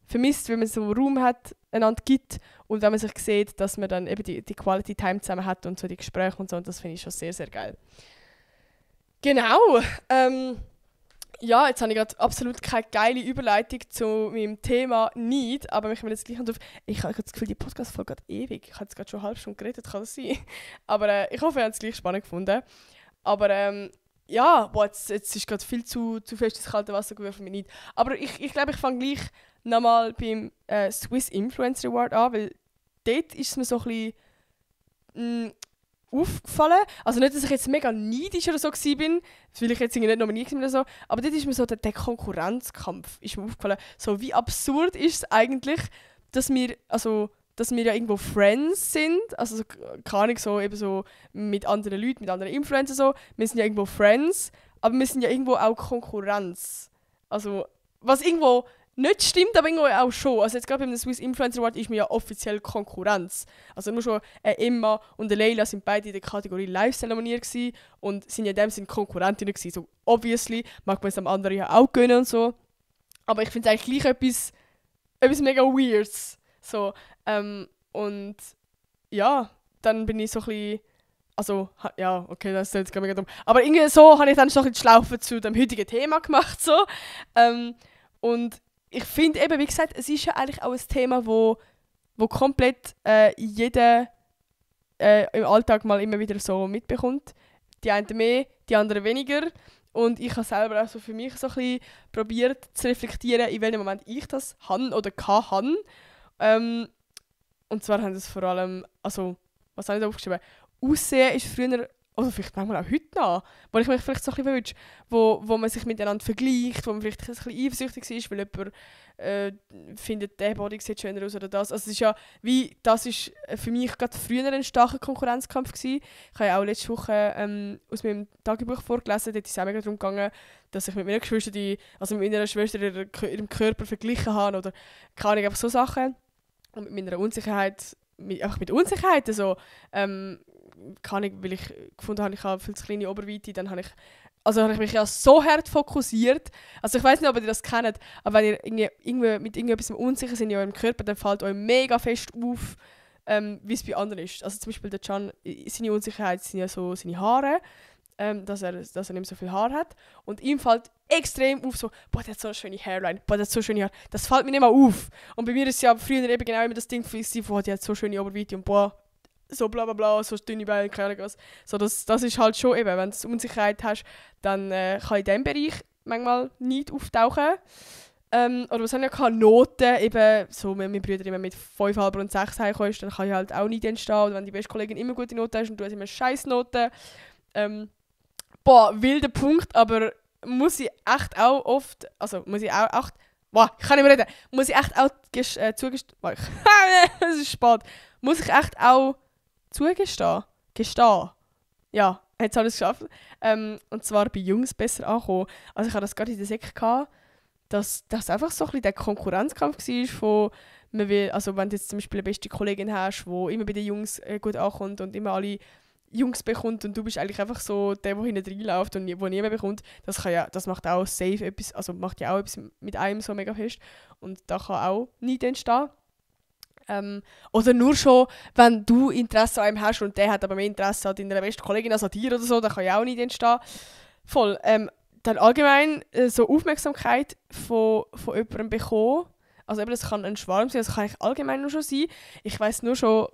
vermisst, wenn man so Raum hat, einander gibt und wenn man sich sieht, dass man dann eben die Quality Time zusammen hat und so die Gespräche und so. Und das finde ich schon sehr, sehr geil. Genau. Ja, jetzt habe ich gerade absolut keine geile Überleitung zu meinem Thema nicht, aber ich will jetzt gleich drauf. Ich habe das Gefühl, die Podcast-Folge geht ewig. Ich habe jetzt gerade schon eine halbe Stunde geredet, kann das sein? Aber ich hoffe, ihr habt es gleich spannend gefunden. Aber ja, jetzt ist gerade viel zu fest ins kalte Wasser geworfen mich nicht. Aber ich glaube, ich fange gleich nochmal beim Swiss Influencer Award an, weil dort ist es mir so ein bisschen aufgefallen. Also nicht, dass ich jetzt mega neidisch oder so war, das will ich jetzt nicht nominiert oder so, aber dort ist mir so der Konkurrenzkampf ist mir aufgefallen. So, wie absurd ist es eigentlich, dass wir ja irgendwo Friends sind, also so, keine Ahnung, so, eben so mit anderen Leuten, mit anderen Influencern so, wir sind ja irgendwo Friends, aber wir sind ja irgendwo auch Konkurrenz. Also, was irgendwo nicht stimmt, aber irgendwo auch schon. Also jetzt gerade beim Swiss Influencer Award ist mir ja offiziell Konkurrenz. Also nur schon Emma und Leila sind beide in der Kategorie Lifestyle nominiert gewesen und sind ja in dem Sinne Konkurrentinnen gewesen. So obviously mag man es am anderen ja auch gönnen und so. Aber ich finde es eigentlich gleich etwas etwas mega Weirds. So, und ja, dann bin ich so ein bisschen, also, ja, okay, das ist jetzt mega dumm. Aber irgendwie so habe ich dann so ein bisschen die Schlaufe zu dem heutigen Thema gemacht. So. Und ich finde eben, wie gesagt, es ist ja eigentlich auch ein Thema, wo komplett jeder im Alltag mal immer wieder so mitbekommt. Die einen mehr, die anderen weniger. Und ich habe selber auch so für mich so ein bisschen probiert zu reflektieren, in welchem Moment ich das han oder kann. Und zwar haben das vor allem, also, was habe ich da aufgeschrieben? Aussehen ist früher, oder vielleicht manchmal auch heute noch, wo ich mich vielleicht so ein bisschen wünsche, wo man sich miteinander vergleicht, wo man vielleicht ein bisschen eifersüchtig ist, weil jemand findet, der Body sieht schöner aus oder das. Also es ist ja, das ist für mich gerade früher ein starker Konkurrenzkampf gewesen. Ich habe ja auch letzte Woche aus meinem Tagebuch vorgelesen, dort ist es auch mega darum gegangen, dass ich mit meiner Schwester, also mit meiner Schwester ihrem Körper verglichen habe oder keine Ahnung, einfach so Sachen. Und mit meiner Unsicherheit, einfach mit Unsicherheiten so, kann ich, weil ich gefunden habe, ich habe viel zu kleine Oberweite, dann habe ich mich ja so hart fokussiert. Also ich weiß nicht, ob ihr das kennt, aber wenn ihr irgendwie mit irgendetwas unsicher seid in eurem Körper, dann fällt euch mega fest auf, wie es bei anderen ist. Also zum Beispiel der Can, seine Unsicherheit sind ja so seine Haare, dass er nicht mehr so viel Haar hat. Und ihm fällt extrem auf, so, boah, der hat so eine schöne Hairline, boah, der hat so schöne Haare. Das fällt mir nicht mal auf. Und bei mir ist ja früher eben genau immer das Ding, boah, die hat so schöne Oberweite und boah, so bla bla bla, so dünne Beine, keine Ahnung was. So, das ist halt schon eben, wenn du Unsicherheit hast, dann kann in diesem Bereich manchmal nicht auftauchen. Oder was haben wir ja Noten, eben, so wenn meine Brüder immer mit 5,5 und 6 heimkommen, dann kann ich halt auch nicht entstehen. Oder wenn die beste Kollegin immer gute Noten hast und du hast immer scheiß Noten. Wilder Punkt, aber muss ich echt auch oft, also muss ich auch echt, ich kann nicht mehr reden, muss ich echt auch zugestehen, es ist spät, muss ich echt auch gestehen. Ja, jetzt habe ich es geschafft. Und zwar bei Jungs besser ankommen. Also ich hatte das gerade in der Sek gehabt, dass das einfach so ein bisschen der Konkurrenzkampf war von, man will, also wenn du jetzt zum Beispiel eine beste Kollegin hast, die immer bei den Jungs gut ankommt und immer alle Jungs bekommt und du bist eigentlich einfach so der hinten reinläuft und wo niemand bekommt, das macht auch safe etwas, also macht ja auch etwas mit einem so mega fest. Und da kann auch nichts entstehen. Oder nur schon, wenn du Interesse an einem hast und der hat aber mehr Interesse an deiner besten Kollegin als an dir oder so, dann kann ja auch nicht entstehen. Voll. Dann allgemein so Aufmerksamkeit von jemandem bekommen. Also eben, das kann ein Schwarm sein, das kann eigentlich allgemein nur schon sein. Ich weiss nur schon,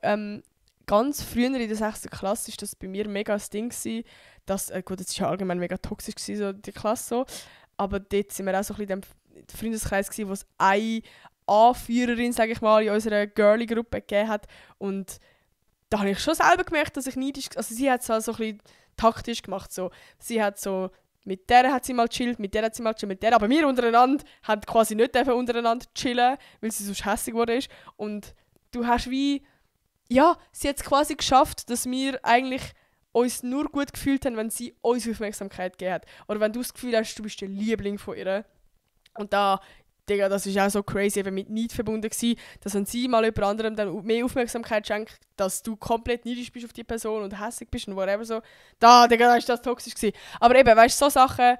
ganz früher in der 6. Klasse war das bei mir mega ein Ding gewesen, dass, gut, das war ja allgemein mega toxisch gewesen, so die Klasse so, aber dort sind wir auch so ein bisschen in dem Freundeskreis gewesen, wo es eine Anführerin, sage ich mal, in unserer Girly-Gruppe gegeben hat. Und da habe ich schon selber gemerkt, dass ich neidisch, also sie hat es halt so ein bisschen taktisch gemacht. So. Sie hat so, mit der hat sie mal chillt, mit der hat sie mal chillt, mit der. Aber wir untereinander haben quasi nicht untereinander chillen, weil sie sonst hässlich geworden ist. Und du hast wie, ja, sie hat es quasi geschafft, dass wir eigentlich uns nur gut gefühlt haben, wenn sie uns Aufmerksamkeit gegeben hat. Oder wenn du das Gefühl hast, du bist der Liebling von ihr. Und da, Digga, das war auch so crazy, eben mit Neid verbunden gewesen, dass wenn sie mal jemand anderem dann mehr Aufmerksamkeit schenkt, dass du komplett neidisch bist auf die Person und hässlich bist und whatever so. Digga, da ist das toxisch gewesen. Aber eben, weißt du, so Sachen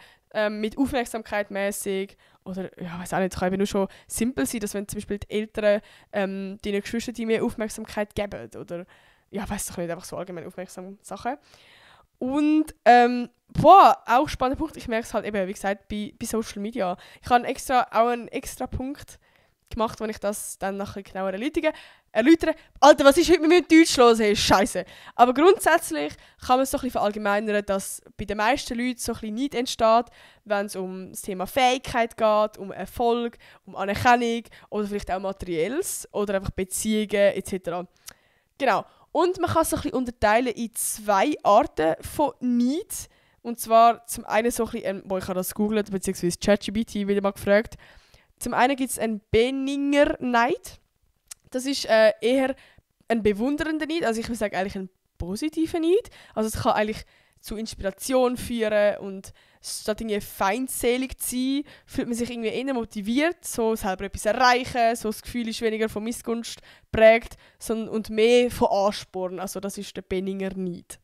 mit Aufmerksamkeit mäßig oder, ja, weiß auch nicht, es kann eben nur schon simpel sein, dass wenn zum Beispiel die Eltern deinen Geschwistern die mehr Aufmerksamkeit geben oder, ja, weiß doch nicht, einfach so allgemein aufmerksame Sachen. Und, auch spannender Punkt, ich merke es halt eben, wie gesagt, bei Social Media. Ich habe einen extra Punkt gemacht, wo ich das dann nachher genauer erläutere. Alter, was ist heute mit mir Deutsch los? Hey, Scheiße. Aber grundsätzlich kann man es so ein bisschen verallgemeinern, dass bei den meisten Leuten so ein bisschen Neid entsteht, wenn es um das Thema Fähigkeit geht, um Erfolg, um Anerkennung oder vielleicht auch Materielles oder einfach Beziehungen etc. Genau. Und man kann es so ein bisschen unterteilen in 2 Arten von Neid. Und zwar zum einen so ein bisschen, ich habe das gegoogelt, beziehungsweise ChatGPT wieder mal gefragt. Zum einen gibt es einen benigner Neid. Das ist eher ein bewundernder Neid, also ich würde sagen eigentlich ein positiver Neid. Also es kann eigentlich zu Inspiration führen und statt irgendwie feindselig zu sein, fühlt man sich irgendwie eher motiviert, so selber etwas erreichen, so das Gefühl ist weniger von Missgunst prägt und mehr von Ansporn. Also das ist der benigner Neid.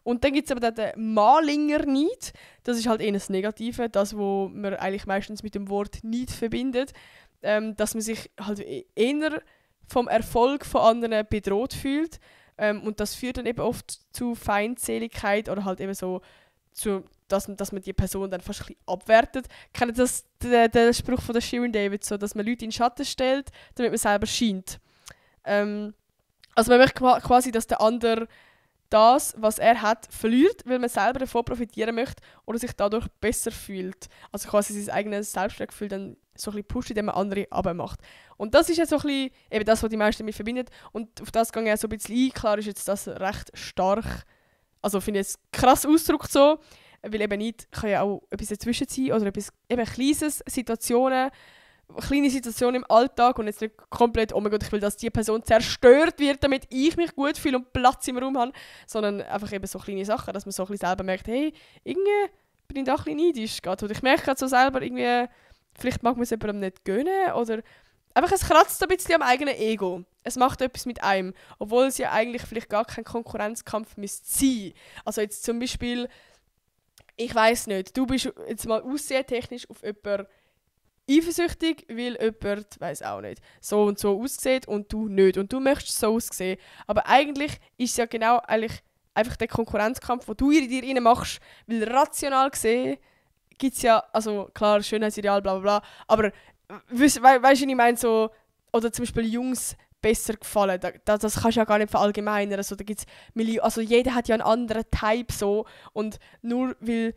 Und dann gibt es aber den malinger Neid. Das ist halt eher das Negative, das, was man eigentlich meistens mit dem Wort Neid verbindet. dass man sich halt eher vom Erfolg von anderen bedroht fühlt. Und das führt dann eben oft zu Feindseligkeit oder halt eben so, dass man die Person dann fast ein bisschen abwertet. Kennt ihr das, den Spruch von der Shirin David, so, dass man Leute in den Schatten stellt, damit man selber scheint. Also man möchte quasi, dass der andere das, was er hat, verliert, weil man selber davon profitieren möchte oder sich dadurch besser fühlt. Also quasi sein eigenes Selbstwertgefühl dann so ein bisschen pusht, indem man andere abmacht. Und das ist ja so ein bisschen eben das, was die meisten damit verbindet. Und auf das gehe ich auch so ein bisschen ein. Klar ist jetzt das recht stark, also finde ich es krass ausgedrückt so, weil eben nicht kann ja auch etwas dazwischen sein oder etwas eben kleine Situationen im Alltag und jetzt nicht komplett, oh mein Gott, ich will, dass die Person zerstört wird, damit ich mich gut fühle und Platz im Raum habe, sondern einfach eben so kleine Sachen, dass man so ein bisschen selber merkt, hey, irgendwie bin ich da ein bisschen neidisch gerade. Oder ich merke gerade so selber irgendwie, vielleicht mag man es jemandem nicht gönnen oder einfach, es kratzt ein bisschen am eigenen Ego. Es macht etwas mit einem, obwohl es ja eigentlich vielleicht gar kein Konkurrenzkampf müsste sein. Also jetzt zum Beispiel, ich weiss nicht, du bist jetzt mal aussehetechnisch auf jemanden eifersüchtig, weil jemand, weiss auch nicht, so und so aussieht und du nicht. Und du möchtest so aussehen. Aber eigentlich ist es ja genau einfach der Konkurrenzkampf, den du in dir rein machst. Weil rational gesehen gibt es ja, also klar, Schönheitsideal, bla bla bla, aber weißt du, was ich meine, so, oder zum Beispiel Jungs besser gefallen, das kannst du ja gar nicht verallgemeinern. Also, da gibt's also jeder hat ja einen anderen Type so und nur weil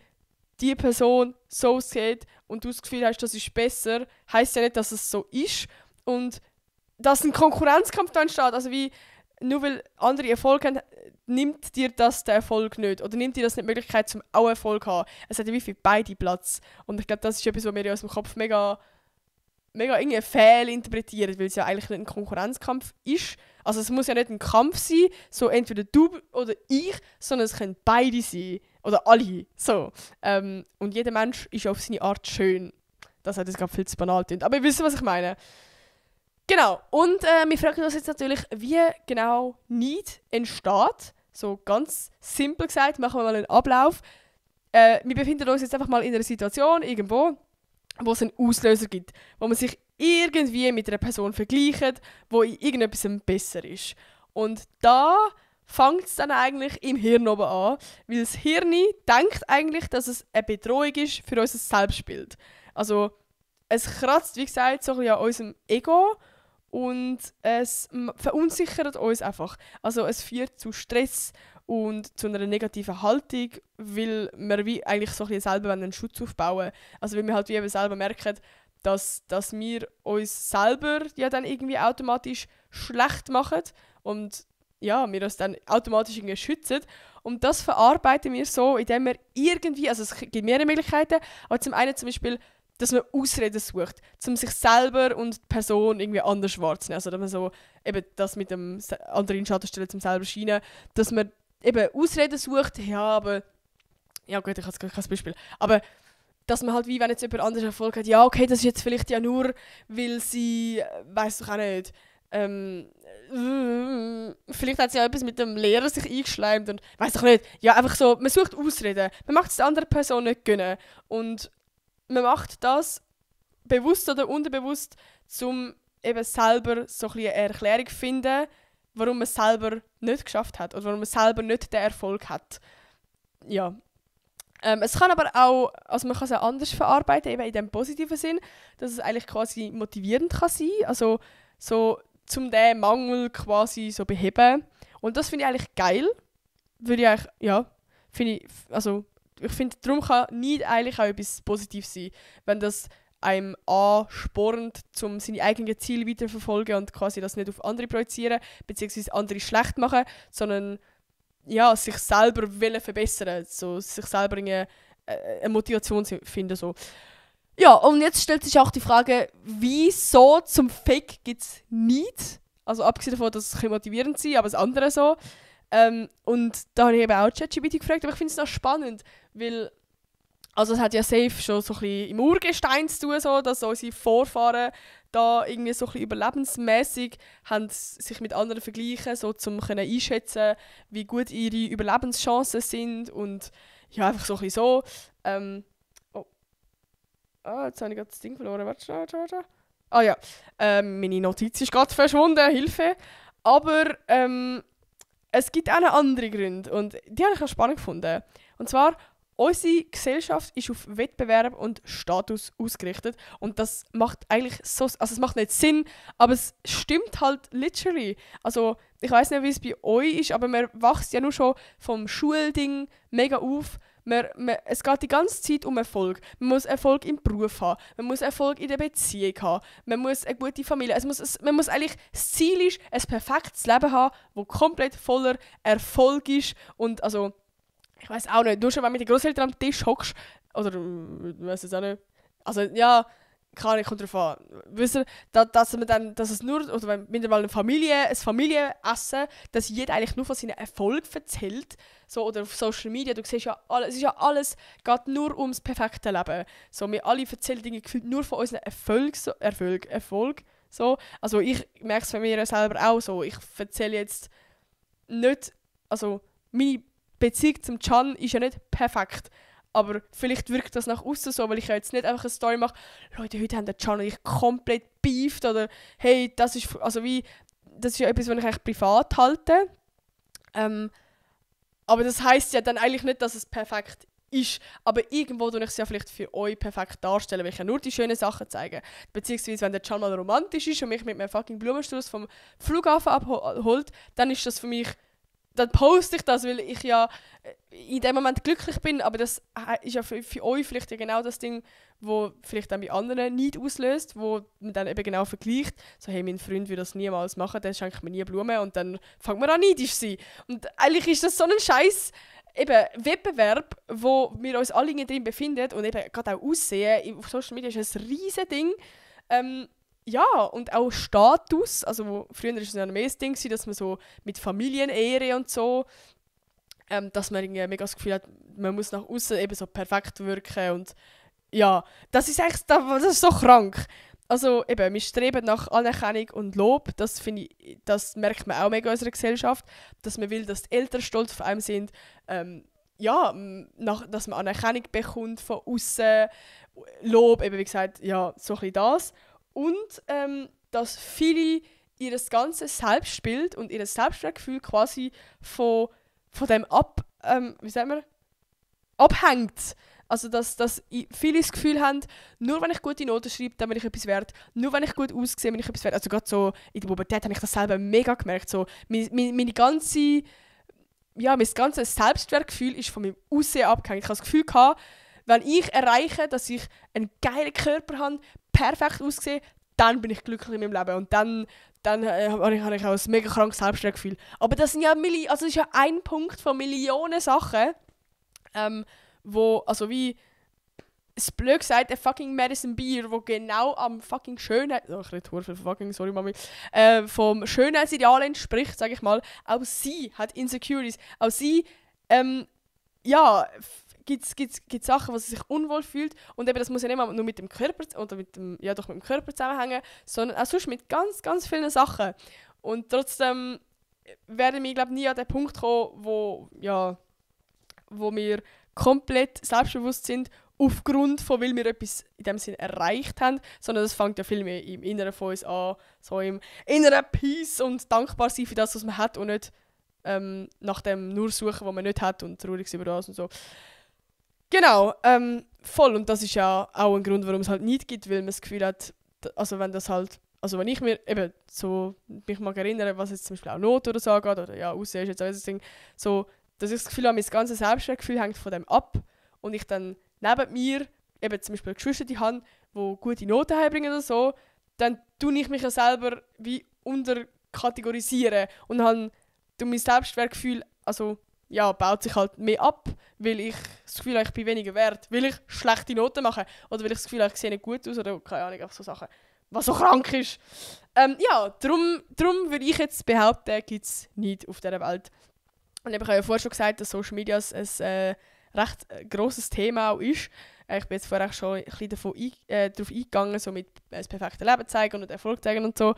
die Person so aussieht und du das Gefühl hast, das ist besser, heisst ja nicht, dass es so ist. Und dass ein Konkurrenzkampf da entsteht, also wie, nur weil andere Erfolg haben, nimmt dir das den Erfolg nicht. Oder nimmt dir das nicht die Möglichkeit, zum auch Erfolg zu haben. Es hat ja wie für beide Platz. Und ich glaube, das ist etwas, was wir aus dem Kopf mega irgendwie fehlinterpretieren, weil es ja eigentlich nicht ein Konkurrenzkampf ist. Also es muss ja nicht ein Kampf sein, so entweder du oder ich, sondern es können beide sein. Oder alle. So. Und jeder Mensch ist auf seine Art schön. Das hat jetzt gerade viel zu banal getönt. Aber ihr wisst, was ich meine. Genau. Und wir fragen uns jetzt natürlich, wie genau Neid entsteht. So ganz simpel gesagt, machen wir mal einen Ablauf. Wir befinden uns jetzt einfach mal in einer Situation, irgendwo, wo es einen Auslöser gibt. Wo man sich irgendwie mit einer Person vergleicht, wo in irgendetwas besser ist. Und da fängt es dann eigentlich im Hirn oben an, weil das Hirn denkt eigentlich, dass es eine Bedrohung ist für unser Selbstbild. Also es kratzt, wie gesagt, so ein bisschen an unserem Ego und es verunsichert uns einfach. Also es führt zu Stress und zu einer negativen Haltung, weil wir wie eigentlich so ein bisschen selber einen Schutz aufbauen. Also weil wir halt wie eben selber merken, dass wir uns selber ja dann irgendwie automatisch schlecht machen und ja, wir uns dann automatisch irgendwie schützen. Und das verarbeiten wir so, indem wir irgendwie, also es gibt mehrere Möglichkeiten, aber zum einen zum Beispiel, dass man Ausreden sucht, um sich selber und die Person irgendwie anders wahrzunehmen. Also dass man so eben das mit dem anderen in den Schatten stellen, zum selber scheinen, dass man eben Ausreden sucht, ja, aber ja gut, ich habe jetzt kein Beispiel, aber dass man halt wie, wenn jetzt jemand anderes Erfolg hat, ja okay, das ist jetzt vielleicht ja nur, weil sie, weiss doch auch nicht, vielleicht hat sie ja etwas mit dem Lehrer sich eingeschleimt und weiss doch nicht. Ja, einfach so, man sucht Ausreden. Man macht es der anderen Person nicht gönnen. Und man macht das bewusst oder unterbewusst, um eben selber so ein bisschen eine Erklärung zu finden, warum man es selber nicht geschafft hat oder warum man selber nicht den Erfolg hat. Ja. Es kann aber auch, also man kann es auch anders verarbeiten, eben in dem positiven Sinn, dass es eigentlich quasi motivierend kann sein, also so zum diesen Mangel quasi so beheben. Und das finde ich eigentlich geil. Würde ich eigentlich, ja, finde ich, also ich finde, darum kann nicht eigentlich auch etwas Positives sein, wenn das einem anspornt, um seine eigenen Ziele weiterzuverfolgen und quasi das nicht auf andere projizieren, beziehungsweise andere schlecht machen, sondern ja, sich selber verbessern, so, sich selber eine Motivation finden. So. Ja, und jetzt stellt sich auch die Frage, wieso zum Fake gibt es nicht? Also abgesehen davon, dass es motivierend sein kann, aber das andere so. Und da habe ich eben auch ChatGPT gefragt, aber ich finde es noch spannend, weil also es hat ja safe schon so ein bisschen im Urgestein zu tun, so, dass unsere Vorfahren da irgendwie so ein bisschen überlebensmässig haben sich mit anderen vergleichen, so um einschätzen, wie gut ihre Überlebenschancen sind und ja, einfach so ein bisschen so. Oh, jetzt habe ich gerade das Ding verloren. Warte. Ah ja, meine Notiz ist gerade verschwunden, Hilfe. Aber es gibt auch noch andere Gründe und die habe ich auch spannend gefunden. Und zwar, unsere Gesellschaft ist auf Wettbewerb und Status ausgerichtet und das macht eigentlich so, also es macht nicht Sinn, aber es stimmt halt literally. Also ich weiß nicht, wie es bei euch ist, aber man wächst ja nur schon vom Schulding mega auf. Es geht die ganze Zeit um Erfolg. Man muss Erfolg im Beruf haben, man muss Erfolg in der Beziehung haben, man muss eine gute Familie, man muss eigentlich, das Ziel ist, ein perfektes Leben haben, das komplett voller Erfolg ist und also, ich weiß auch nicht, nur schon wenn du mit den Großeltern am Tisch hockst, oder ich weiß es auch nicht, also ja, kann ich, kommt drauf an. Wisst ihr, dass es nur, oder wenn mittlerweile ein Familienessen, dass jeder eigentlich nur von seinen Erfolgen erzählt, so, oder auf Social Media, du siehst ja alles, es ist ja alles, geht nur ums perfekte Leben. So, wir alle erzählen Dinge gefühlt nur von unseren Erfolg, so. Also ich merke es von mir selber auch so, ich erzähle jetzt nicht, also meine Beziehung zum Can ist ja nicht perfekt. Aber vielleicht wirkt das nach außen so, weil ich ja jetzt nicht einfach eine Story mache, Leute, heute haben der Can und ich komplett beeft oder hey, das ist ja etwas, was ich eigentlich privat halte. Aber das heisst ja dann eigentlich nicht, dass es perfekt ist. Aber irgendwo tue ich es ja vielleicht für euch perfekt darstellen, weil ich ja nur die schönen Sachen zeige. Beziehungsweise, wenn der Can mal romantisch ist und mich mit einem fucking Blumenstrauß vom Flughafen abholt, dann ist das für mich, dann poste ich das, weil ich ja in dem Moment glücklich bin, aber das ist ja für euch vielleicht ja genau das Ding, wo vielleicht dann bei anderen nicht auslöst, wo man dann eben genau vergleicht, so hey, mein Freund würde das niemals machen, der schenkt mir nie Blumen und dann fängt man an neidisch zu sein. Und eigentlich ist das so ein scheiß Wettbewerb, wo wir uns alle drin befinden und eben gerade auch Aussehen, auf Social Media ist ein riesen Ding. Ja, und auch Status, also früher war es ja noch mehr das Ding, dass man so mit Familienehre und so, dass man irgendwie mega das Gefühl hat, man muss nach außen eben so perfekt wirken und ja, das ist echt, das ist so krank. Also eben, wir streben nach Anerkennung und Lob, das finde ich, das merkt man auch mega in unserer Gesellschaft, dass man will, dass die Eltern stolz auf einem sind, ja, dass man Anerkennung bekommt von außen, Lob, eben wie gesagt, ja, so ein bisschen das. Und dass viele ihr ganzes Selbstbild und ihr Selbstwertgefühl quasi von dem abhängt. Also dass viele das Gefühl haben, nur wenn ich gute Noten schreibe, dann bin ich etwas wert. Nur wenn ich gut aussehe, bin ich etwas wert. Also gerade so in der Pubertät habe ich das selber mega gemerkt. So, mein ganzes Selbstwertgefühl ist von meinem Aussehen abgehängt. Ich habe das Gefühl gehabt, wenn ich erreiche, dass ich einen geilen Körper habe, perfekt aussehe, dann bin ich glücklich in meinem Leben. Und dann habe ich auch ein mega krankes Selbstwertgefühl. Aber das sind ja das ist ja ein Punkt von Millionen Sachen, wo, also wie es blöd gesagt, der fucking Madison Beer, wo genau am fucking Schönheit, ich rede viel fucking, sorry Mami, vom Schönheitsideal entspricht, sage ich mal, auch sie hat Insecurities, auch sie, ja, gibt Sachen, wo sie sich unwohl fühlt und eben das muss ja nicht mal nur mit dem Körper oder mit dem Körper zusammenhängen, sondern auch sonst mit ganz, ganz vielen Sachen. Und trotzdem werden wir, glaube ich, nie an den Punkt kommen, wo wir komplett selbstbewusst sind, aufgrund von, weil wir etwas in dem Sinn erreicht haben, sondern das fängt ja viel mehr im Inneren von uns an, so im inneren Peace und dankbar sein für das, was man hat und nicht nach dem nur suchen, was man nicht hat und traurig sein über das und so. Genau, voll. Und das ist ja auch ein Grund, warum es halt nicht gibt, weil man das Gefühl hat, also wenn ich mir eben so mich mal erinnere, was jetzt zum Beispiel auch Not oder so angeht, oder ja, Aussehen ist jetzt auch ein Ding, so, dass ich das Gefühl habe, mein ganzes Selbstwertgefühl hängt von dem ab und ich dann neben mir eben zum Beispiel Geschwister habe, die gute Noten heimbringen oder so, dann tue ich mich ja selber wie unterkategorisieren und habe mein Selbstwertgefühl, also ja, baut sich halt mehr ab, weil ich das Gefühl habe, ich bin weniger wert, weil ich schlechte Noten mache oder weil ich das Gefühl habe, ich sehe nicht gut aus oder keine Ahnung, einfach so Sachen, was so krank ist. Ja, darum würde ich jetzt behaupten, gibt es nicht auf dieser Welt. Und ich habe ja vorher schon gesagt, dass Social Media ein recht grosses Thema auch ist. Ich bin jetzt vorher schon ein bisschen darauf eingegangen, so mit das perfekte Leben zeigen und Erfolg zeigen und so.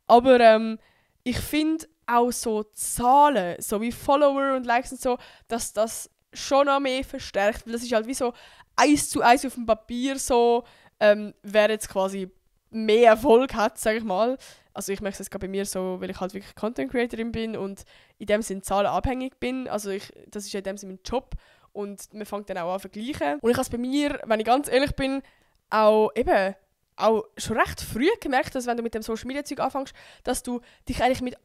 Aber ich finde auch so Zahlen, so wie Follower und Likes und so, dass das schon noch mehr verstärkt. Weil das ist halt wie so 1:1 auf dem Papier so, wer jetzt quasi mehr Erfolg hat, sage ich mal. Also ich merke es jetzt gerade bei mir so, weil ich halt wirklich Content Creatorin bin und in dem Sinne zahlenabhängig bin. Also das ist ja in dem Sinne mein Job und man fängt dann auch an zu vergleichen. Und ich habe es bei mir, wenn ich ganz ehrlich bin, auch schon recht früh gemerkt, dass wenn du mit dem Social Media Zeug anfängst, dass du dich eigentlich mit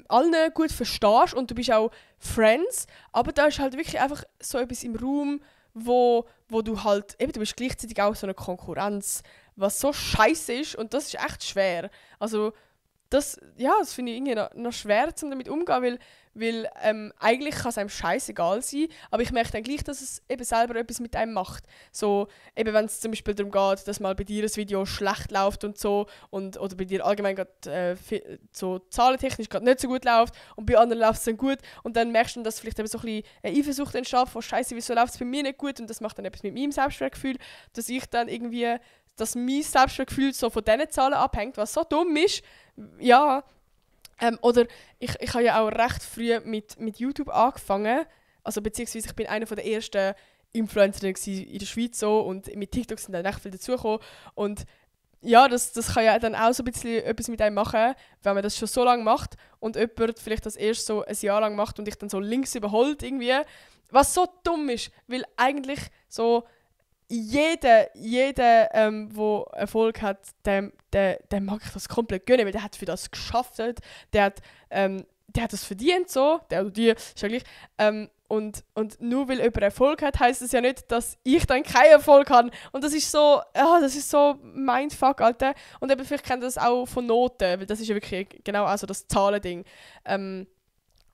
allen gut verstehst und du bist auch Friends, aber da ist halt wirklich einfach so etwas im Raum, wo du halt, eben, du bist gleichzeitig auch so eine Konkurrenz, was so scheiße ist und das ist echt schwer. Also das finde ich irgendwie noch schwer, um damit umzugehen, weil eigentlich kann es einem scheißegal sein, aber ich merke dann gleich, dass es eben selber etwas mit einem macht. So, eben wenn es zum Beispiel darum geht, dass mal bei dir ein Video schlecht läuft und so, oder bei dir allgemein gerade so zahlentechnisch gerade nicht so gut läuft und bei anderen läuft es dann gut und dann merkst du, dass vielleicht eben so ein bisschen eine Eifersucht entsteht von «Scheiße, wieso läuft es bei mir nicht gut?» und das macht dann etwas mit meinem Selbstwertgefühl, dass ich dann irgendwie, dass mein Selbstwertgefühl so von diesen Zahlen abhängt, was so dumm ist. Ja, oder ich habe ja auch recht früh mit YouTube angefangen. Also beziehungsweise ich bin einer der ersten Influencer in der Schweiz so, und mit TikTok sind dann echt viel dazugekommen. Und ja, das kann ja dann auch so ein bisschen etwas mit einem machen, wenn man das schon so lange macht und jemand vielleicht das erst so ein Jahr lang macht und dich dann so links überholt irgendwie. Was so dumm ist, weil eigentlich so jeder, der Erfolg hat, dem mag ich das komplett gönnen, weil der hat für das geschafft, der hat das verdient, so, der oder die, ist ja gleich. Und nur weil jemand Erfolg hat, heisst das ja nicht, dass ich dann keinen Erfolg habe. Und das ist so Mindfuck, Alter. Und eben, vielleicht kennt ihr das auch von Noten, weil das ist ja wirklich genau also das Zahlending.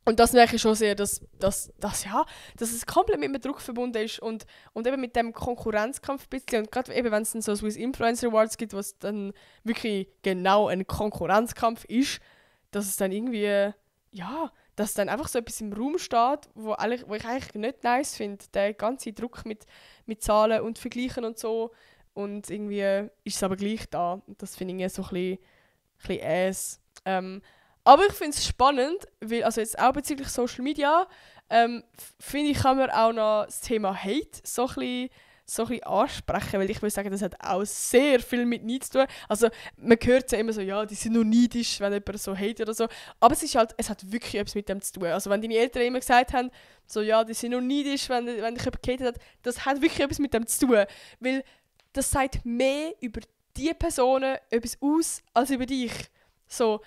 Und das merke ich schon sehr, dass es komplett mit dem Druck verbunden ist und eben mit dem Konkurrenzkampf ein bisschen. Und gerade eben, wenn es dann so Swiss Influencer Awards gibt, was dann wirklich genau ein Konkurrenzkampf ist, dass es dann irgendwie, dass dann einfach so etwas im Raum steht, wo ich eigentlich nicht nice finde. Der ganze Druck mit Zahlen und Vergleichen und so. Und irgendwie ist es aber gleich da. Und das finde ich so ein bisschen ass. Aber ich finde es spannend, weil, also jetzt auch bezüglich Social Media, finde ich, kann man auch noch das Thema Hate so ein bisschen ansprechen, weil ich würde sagen, das hat auch sehr viel mit Neid zu tun. Also man hört ja immer so, ja, die sind nur neidisch, wenn jemand so hate oder so, aber es hat wirklich etwas mit dem zu tun. Also wenn deine Eltern immer gesagt haben, so, ja, die sind nur neidisch, wenn dich jemand gehatet hat, das hat wirklich etwas mit dem zu tun, weil das sagt mehr über die Personen etwas aus, als über dich. So,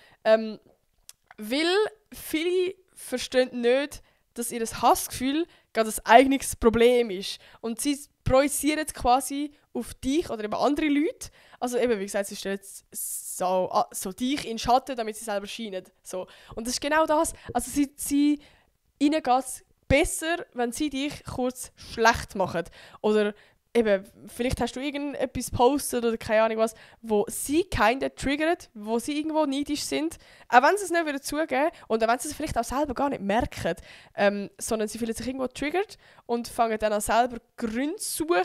weil viele verstehen nicht, dass ihr Hassgefühl gerade ein eigenes Problem ist. Und sie projizieren es quasi auf dich oder eben andere Leute. Also eben, wie gesagt, sie stellen so dich in Schatten, damit sie selber scheinen. So. Und das ist genau das. Also ihnen geht es besser, wenn sie dich kurz schlecht machen. Oder eben, vielleicht hast du irgendetwas gepostet oder keine Ahnung was, wo sie keinen triggert, wo sie irgendwo neidisch sind, auch wenn sie es nicht wieder zugeben und auch wenn sie es vielleicht auch selber gar nicht merken, sondern sie fühlen sich irgendwo triggert und fangen dann an selber Gründe zu suchen,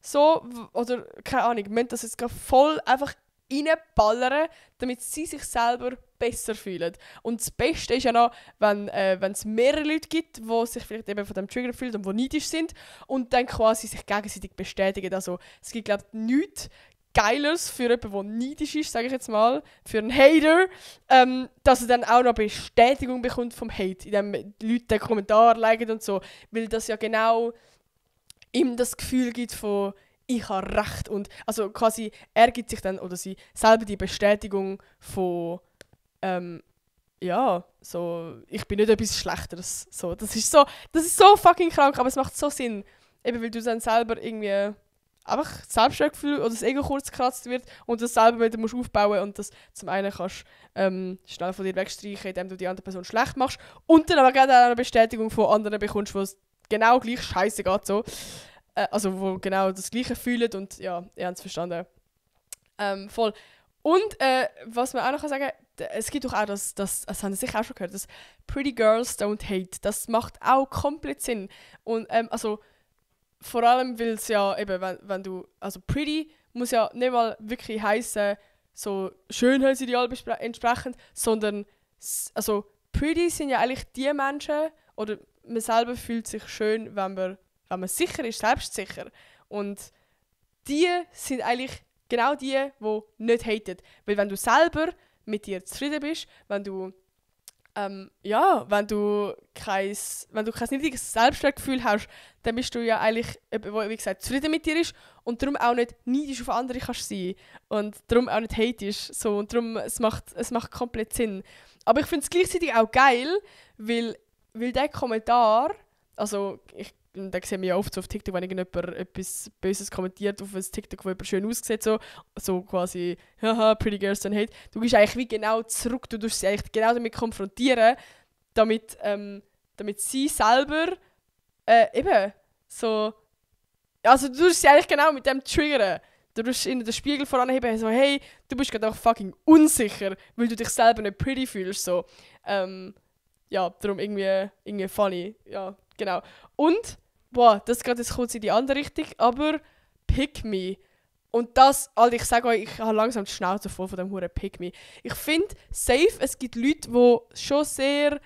so, oder keine Ahnung, müssen das jetzt gerade voll einfach reinballern, damit sie sich selber besser fühlen. Und das Beste ist ja noch, wenn es mehrere Leute gibt, die sich vielleicht eben von dem Trigger fühlen und die neidisch sind und dann quasi sich gegenseitig bestätigen. Also es gibt, glaube ich, nichts Geileres für jemanden, der neidisch ist, sage ich jetzt mal, für einen Hater, dass er dann auch noch Bestätigung bekommt vom Hate, indem Leute den Kommentar liken und so, weil das ja genau ihm das Gefühl gibt von «ich habe recht» und also quasi er gibt sich dann oder sie selber die Bestätigung von so, ich bin nicht etwas Schlechteres. So, das ist so fucking krank, aber es macht so Sinn. Eben, weil du dann selber irgendwie einfach das Selbstwertgefühl oder das Ego kurz gekratzt wird und das selber wieder musst aufbauen und das zum einen kannst schnell von dir wegstreichen, indem du die andere Person schlecht machst und dann aber gerne eine Bestätigung von anderen bekommst, wo es genau gleich scheiße geht. So. Also wo genau das Gleiche fühlen und ja, ihr habt es verstanden. Voll. Und was man auch noch sagen kann, es gibt doch auch das haben Sie sicher auch schon gehört, das Pretty Girls Don't Hate. Das macht auch komplett Sinn. Und also vor allem, weil es ja eben, wenn du, also pretty muss ja nicht mal wirklich heißen so Schönheitsideal entsprechend, sondern also pretty sind ja eigentlich die Menschen, oder man selber fühlt sich schön, wenn man sicher ist, selbstsicher. Und die sind eigentlich genau die nicht haten. Weil wenn du selber mit dir zufrieden bist, wenn du kein niedriges Selbstwertgefühl hast, dann bist du ja eigentlich, wie gesagt, zufrieden mit dir ist und darum auch nicht neidisch auf andere kannst sein und darum auch nicht hatest. So, und darum, es macht komplett Sinn. Aber ich finde es gleichzeitig auch geil, weil der Kommentar, also da sehen wir ja oft so auf TikTok, wenn irgendjemand etwas Böses kommentiert auf ein TikTok, wo jemand schön aussieht, so quasi, haha, pretty girls don't hate. Du gehst eigentlich wie genau zurück, du tust sie eigentlich genau damit konfrontieren, damit sie selber eben so, also du tust sie eigentlich genau mit dem triggern. Du tust ihnen den Spiegel voranheben, so, hey, du bist gerade auch fucking unsicher, weil du dich selber nicht pretty fühlst, so. Ja, darum irgendwie funny, ja, genau. Und das geht jetzt kurz in die andere Richtung, aber Pick Me. Und das, Alter, ich sage euch, ich habe langsam die Schnauze voll von dem huren Pick Me. Ich finde, safe, es gibt Leute, die schon sehr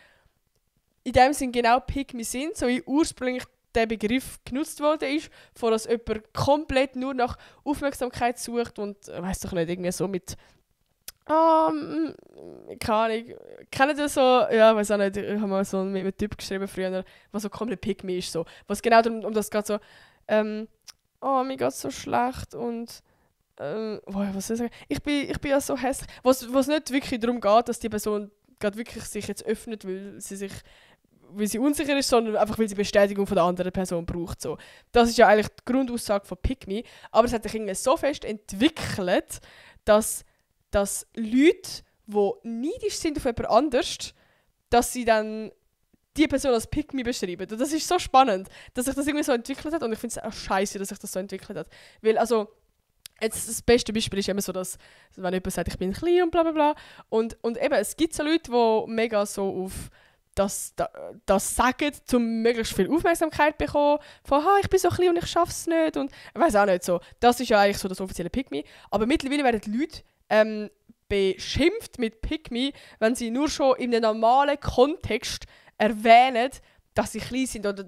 in dem Sinn genau Pick Me sind, so wie ursprünglich der Begriff genutzt worden ist, vor dass jemand komplett nur nach Aufmerksamkeit sucht und, weiss doch nicht, irgendwie so mit keine Ahnung. Kennt ihr so, ja, weiß auch nicht, ich habe mal so mit einem Typ geschrieben früher, der so komplett pick me ist, so. Was genau um das geht, so, mir geht's so schlecht und, was soll ich sagen? Ich bin ja so hässlich. Was nicht wirklich darum geht, dass die Person gerade wirklich sich jetzt öffnet, weil sie unsicher ist, sondern einfach, weil sie Bestätigung von der anderen Person braucht, so. Das ist ja eigentlich die Grundaussage von Pick Me, aber es hat sich irgendwie so fest entwickelt, dass Leute, die neidisch sind auf jemand anderes, dass sie dann die Person als Pick Me beschreiben. Und das ist so spannend, dass sich das irgendwie so entwickelt hat und ich finde es auch scheiße, dass sich das so entwickelt hat. Weil also, jetzt das beste Beispiel ist immer so, dass wenn jemand sagt, ich bin klein und bla bla bla und eben, es gibt so Leute, die mega so auf das sagen, um möglichst viel Aufmerksamkeit zu bekommen, von ich bin so klein und ich schaff's nicht und ich weiß auch nicht so. Das ist ja eigentlich so das offizielle Pick Me. Aber mittlerweile werden die Leute beschimpft mit Pick Me, wenn sie nur schon in einem normalen Kontext erwähnen, dass sie klein sind oder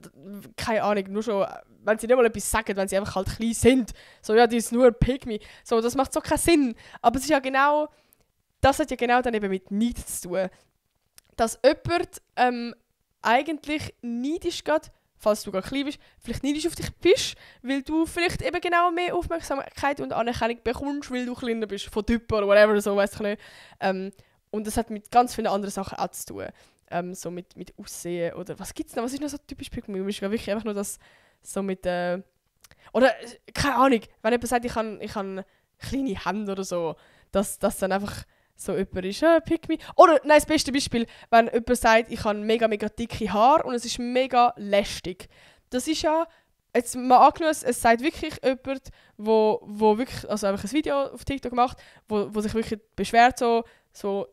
keine Ahnung, nur schon, wenn sie nicht mal etwas sagen, wenn sie einfach halt klein sind. So, ja, die ist nur Pick Me. So, das macht so keinen Sinn. Aber es ist ja genau, das hat ja genau dann eben mit Neid zu tun. Dass jemand eigentlich neidisch geht, falls du gar klein bist, vielleicht neidisch auf dich bist, weil du vielleicht eben genau mehr Aufmerksamkeit und Anerkennung bekommst, weil du kleiner bist, von Typen oder whatever, so, weiss ich nicht. Und das hat mit ganz vielen anderen Sachen auch zu tun. So mit Aussehen oder was gibt's noch? Was ist noch so typisch Pick Me? Ist wirklich einfach nur das so mit oder keine Ahnung, wenn jemand sagt, ich habe kleine Hände oder so, dass dann einfach so jemand ist, Pick Me. Oder, nein, das beste Beispiel, wenn jemand sagt, ich habe mega, mega dicke Haare und es ist mega lästig. Das ist ja, jetzt mal angenommen, es sagt wirklich jemand, wo wirklich, also einfach ein Video auf TikTok macht, wo sich wirklich beschwert, so,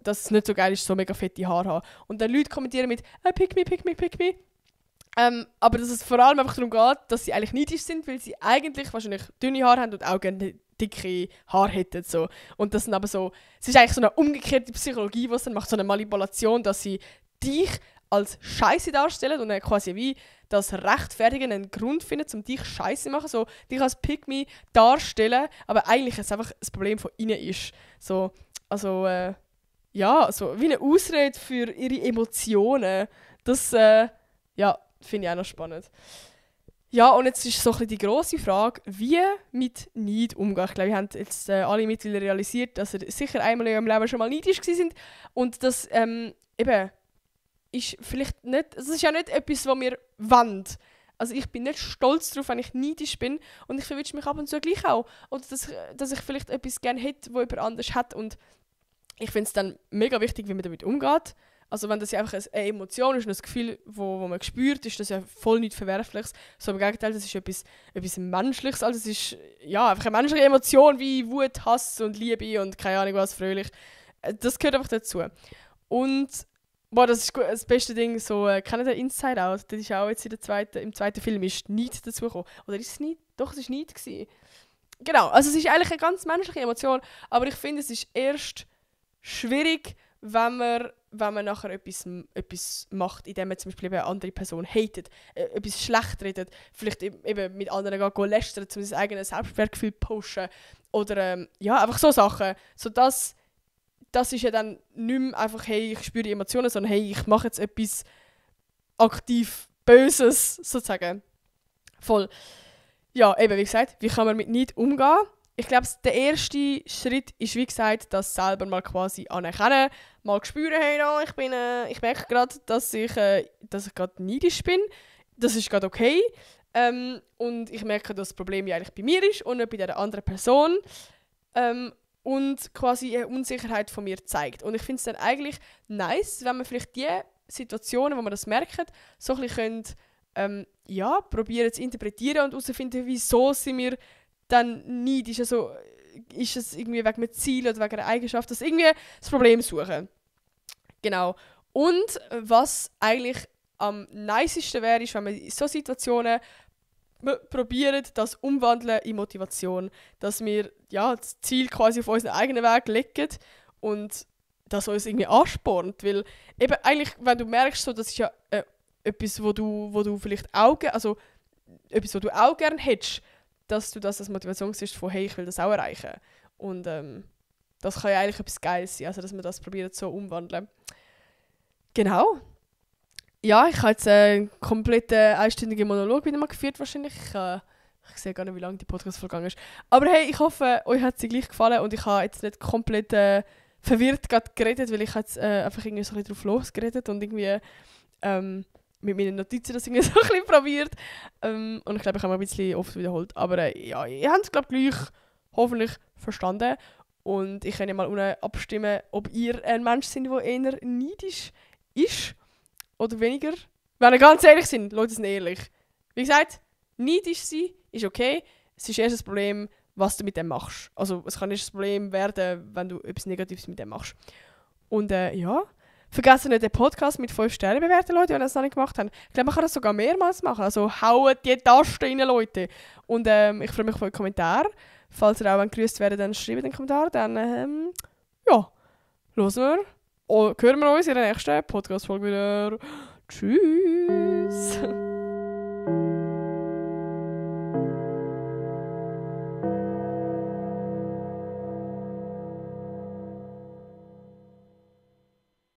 dass es nicht so geil ist, so mega fette Haare haben. Und dann Leute kommentieren mit, Pick Me, Pick Me, Pick Me. Aber dass es vor allem einfach darum geht, dass sie eigentlich neidisch sind, weil sie eigentlich wahrscheinlich dünne Haare haben und auch gerne dicke Haare hätten. So. Und das sind aber so, es ist eigentlich so eine umgekehrte Psychologie, die es dann macht, so eine Manipulation, dass sie dich als Scheiße darstellen und dann quasi wie das Rechtfertigen einen Grund finden, um dich Scheiße zu machen, so dich als Pick-Me darstellen, aber eigentlich es einfach ein Problem von ihnen ist. So, also, ja, so wie eine Ausrede für ihre Emotionen. Das, ja, finde ich auch noch spannend. Ja, und jetzt ist so ein bisschen die grosse Frage, wie mit Neid umgehen. Ich glaube, wir haben jetzt alle mittlerweile realisiert, dass sie sicher einmal in ihrem Leben schon mal neidisch sind. Und das eben ist vielleicht nicht, es ist ja nicht etwas, was wir wollen. Also ich bin nicht stolz darauf, wenn ich neidisch bin und ich verwünsche mich ab und zu gleich auch. Oder dass ich vielleicht etwas gerne hätte, was jemand anders hat. Und ich finde es dann mega wichtig, wie man damit umgeht. Also wenn das ja einfach eine Emotion ist und ein Gefühl, wo man spürt, ist das ja voll nichts Verwerfliches. So im Gegenteil, das ist etwas Menschliches. Also es ist ja einfach eine menschliche Emotion wie Wut, Hass und Liebe und keine Ahnung was, fröhlich. Das gehört einfach dazu. Und das ist gut, das beste Ding, so, kennt ihr Inside Out? Das ist auch jetzt im zweiten Film ist Neid dazugekommen. Oder ist es Neid? Doch, es war Neid gewesen. Genau, also es ist eigentlich eine ganz menschliche Emotion, aber ich finde, es ist erst schwierig, wenn man wenn man nachher etwas macht, indem man zum Beispiel eine andere Person hatet, etwas schlecht redet, vielleicht eben mit anderen gehen lästern, um sein eigenes Selbstwertgefühl zu pushen oder ja, einfach so Sachen. So das ist ja dann nicht mehr einfach, hey, ich spüre die Emotionen, sondern hey, ich mache jetzt etwas aktiv Böses, sozusagen. Voll. Ja, eben, wie gesagt, wie kann man mit Neid umgehen? Ich glaube, der erste Schritt ist, wie gesagt, das selber mal quasi anerkennen, mal spüren, hey, no, ich merke gerade, dass ich gerade neidisch bin. Das ist gerade okay. Und ich merke, dass das Problem ja eigentlich bei mir ist und nicht bei der anderen Person. Und quasi eine Unsicherheit von mir zeigt. Und ich finde es dann eigentlich nice, wenn man vielleicht die Situationen, wo man das merkt, so ein bisschen probieren zu interpretieren und herausfinden, wieso sind wir dann neidisch. Also ist es irgendwie wegen einem Ziel oder wegen einer Eigenschaft, dass irgendwie das Problem suchen. Genau. Und was eigentlich am nicesten wäre, ist, wenn man in solchen Situationen probieren, das umwandeln in Motivation. Dass wir das Ziel quasi auf unseren eigenen Weg legen und das uns irgendwie anspornt. Weil eben eigentlich, wenn du merkst, so, das ist ja etwas, wo du vielleicht auch, also etwas, was du auch gerne hättest, dass du das als Motivation siehst von hey, ich will das auch erreichen. Und das kann ja eigentlich etwas Geiles sein, also dass man das probiert so umwandeln. Genau. Ja, ich habe jetzt einen kompletten einstündigen Monolog wieder mal geführt wahrscheinlich. Ich sehe gar nicht, wie lange die Podcast-Folge ist. Aber hey, ich hoffe, euch hat sie gleich gefallen und ich habe jetzt nicht komplett verwirrt geredet, weil ich jetzt einfach irgendwie so ein bisschen drauf losgeredet und irgendwie mit meinen Notizen das irgendwie so ein bisschen probiert. Und ich glaube, ich habe ein bisschen oft wiederholt. Aber ja, ihr habt es, glaube ich, gleich hoffentlich verstanden. Und ich kann ja mal unten abstimmen, ob ihr ein Mensch seid, der eher neidisch ist oder weniger. Wenn ihr ganz ehrlich sind, Leute sind ehrlich. Wie gesagt, neidisch sein ist okay. Es ist erst das Problem, was du mit dem machst. Also es kann erst das Problem werden, wenn du etwas Negatives mit dem machst. Und ja, vergesst nicht den Podcast mit 5 Sternen bewerten, Leute, wenn ihr das noch nicht gemacht habt. Ich glaube, man kann das sogar mehrmals machen. Also haut die Taste rein, Leute. Und ich freue mich auf eure Kommentare. Falls ihr auch gegrüßt werdet, dann schreibt den Kommentar. Dann, hören wir uns in der nächsten Podcast-Folge wieder. Tschüss!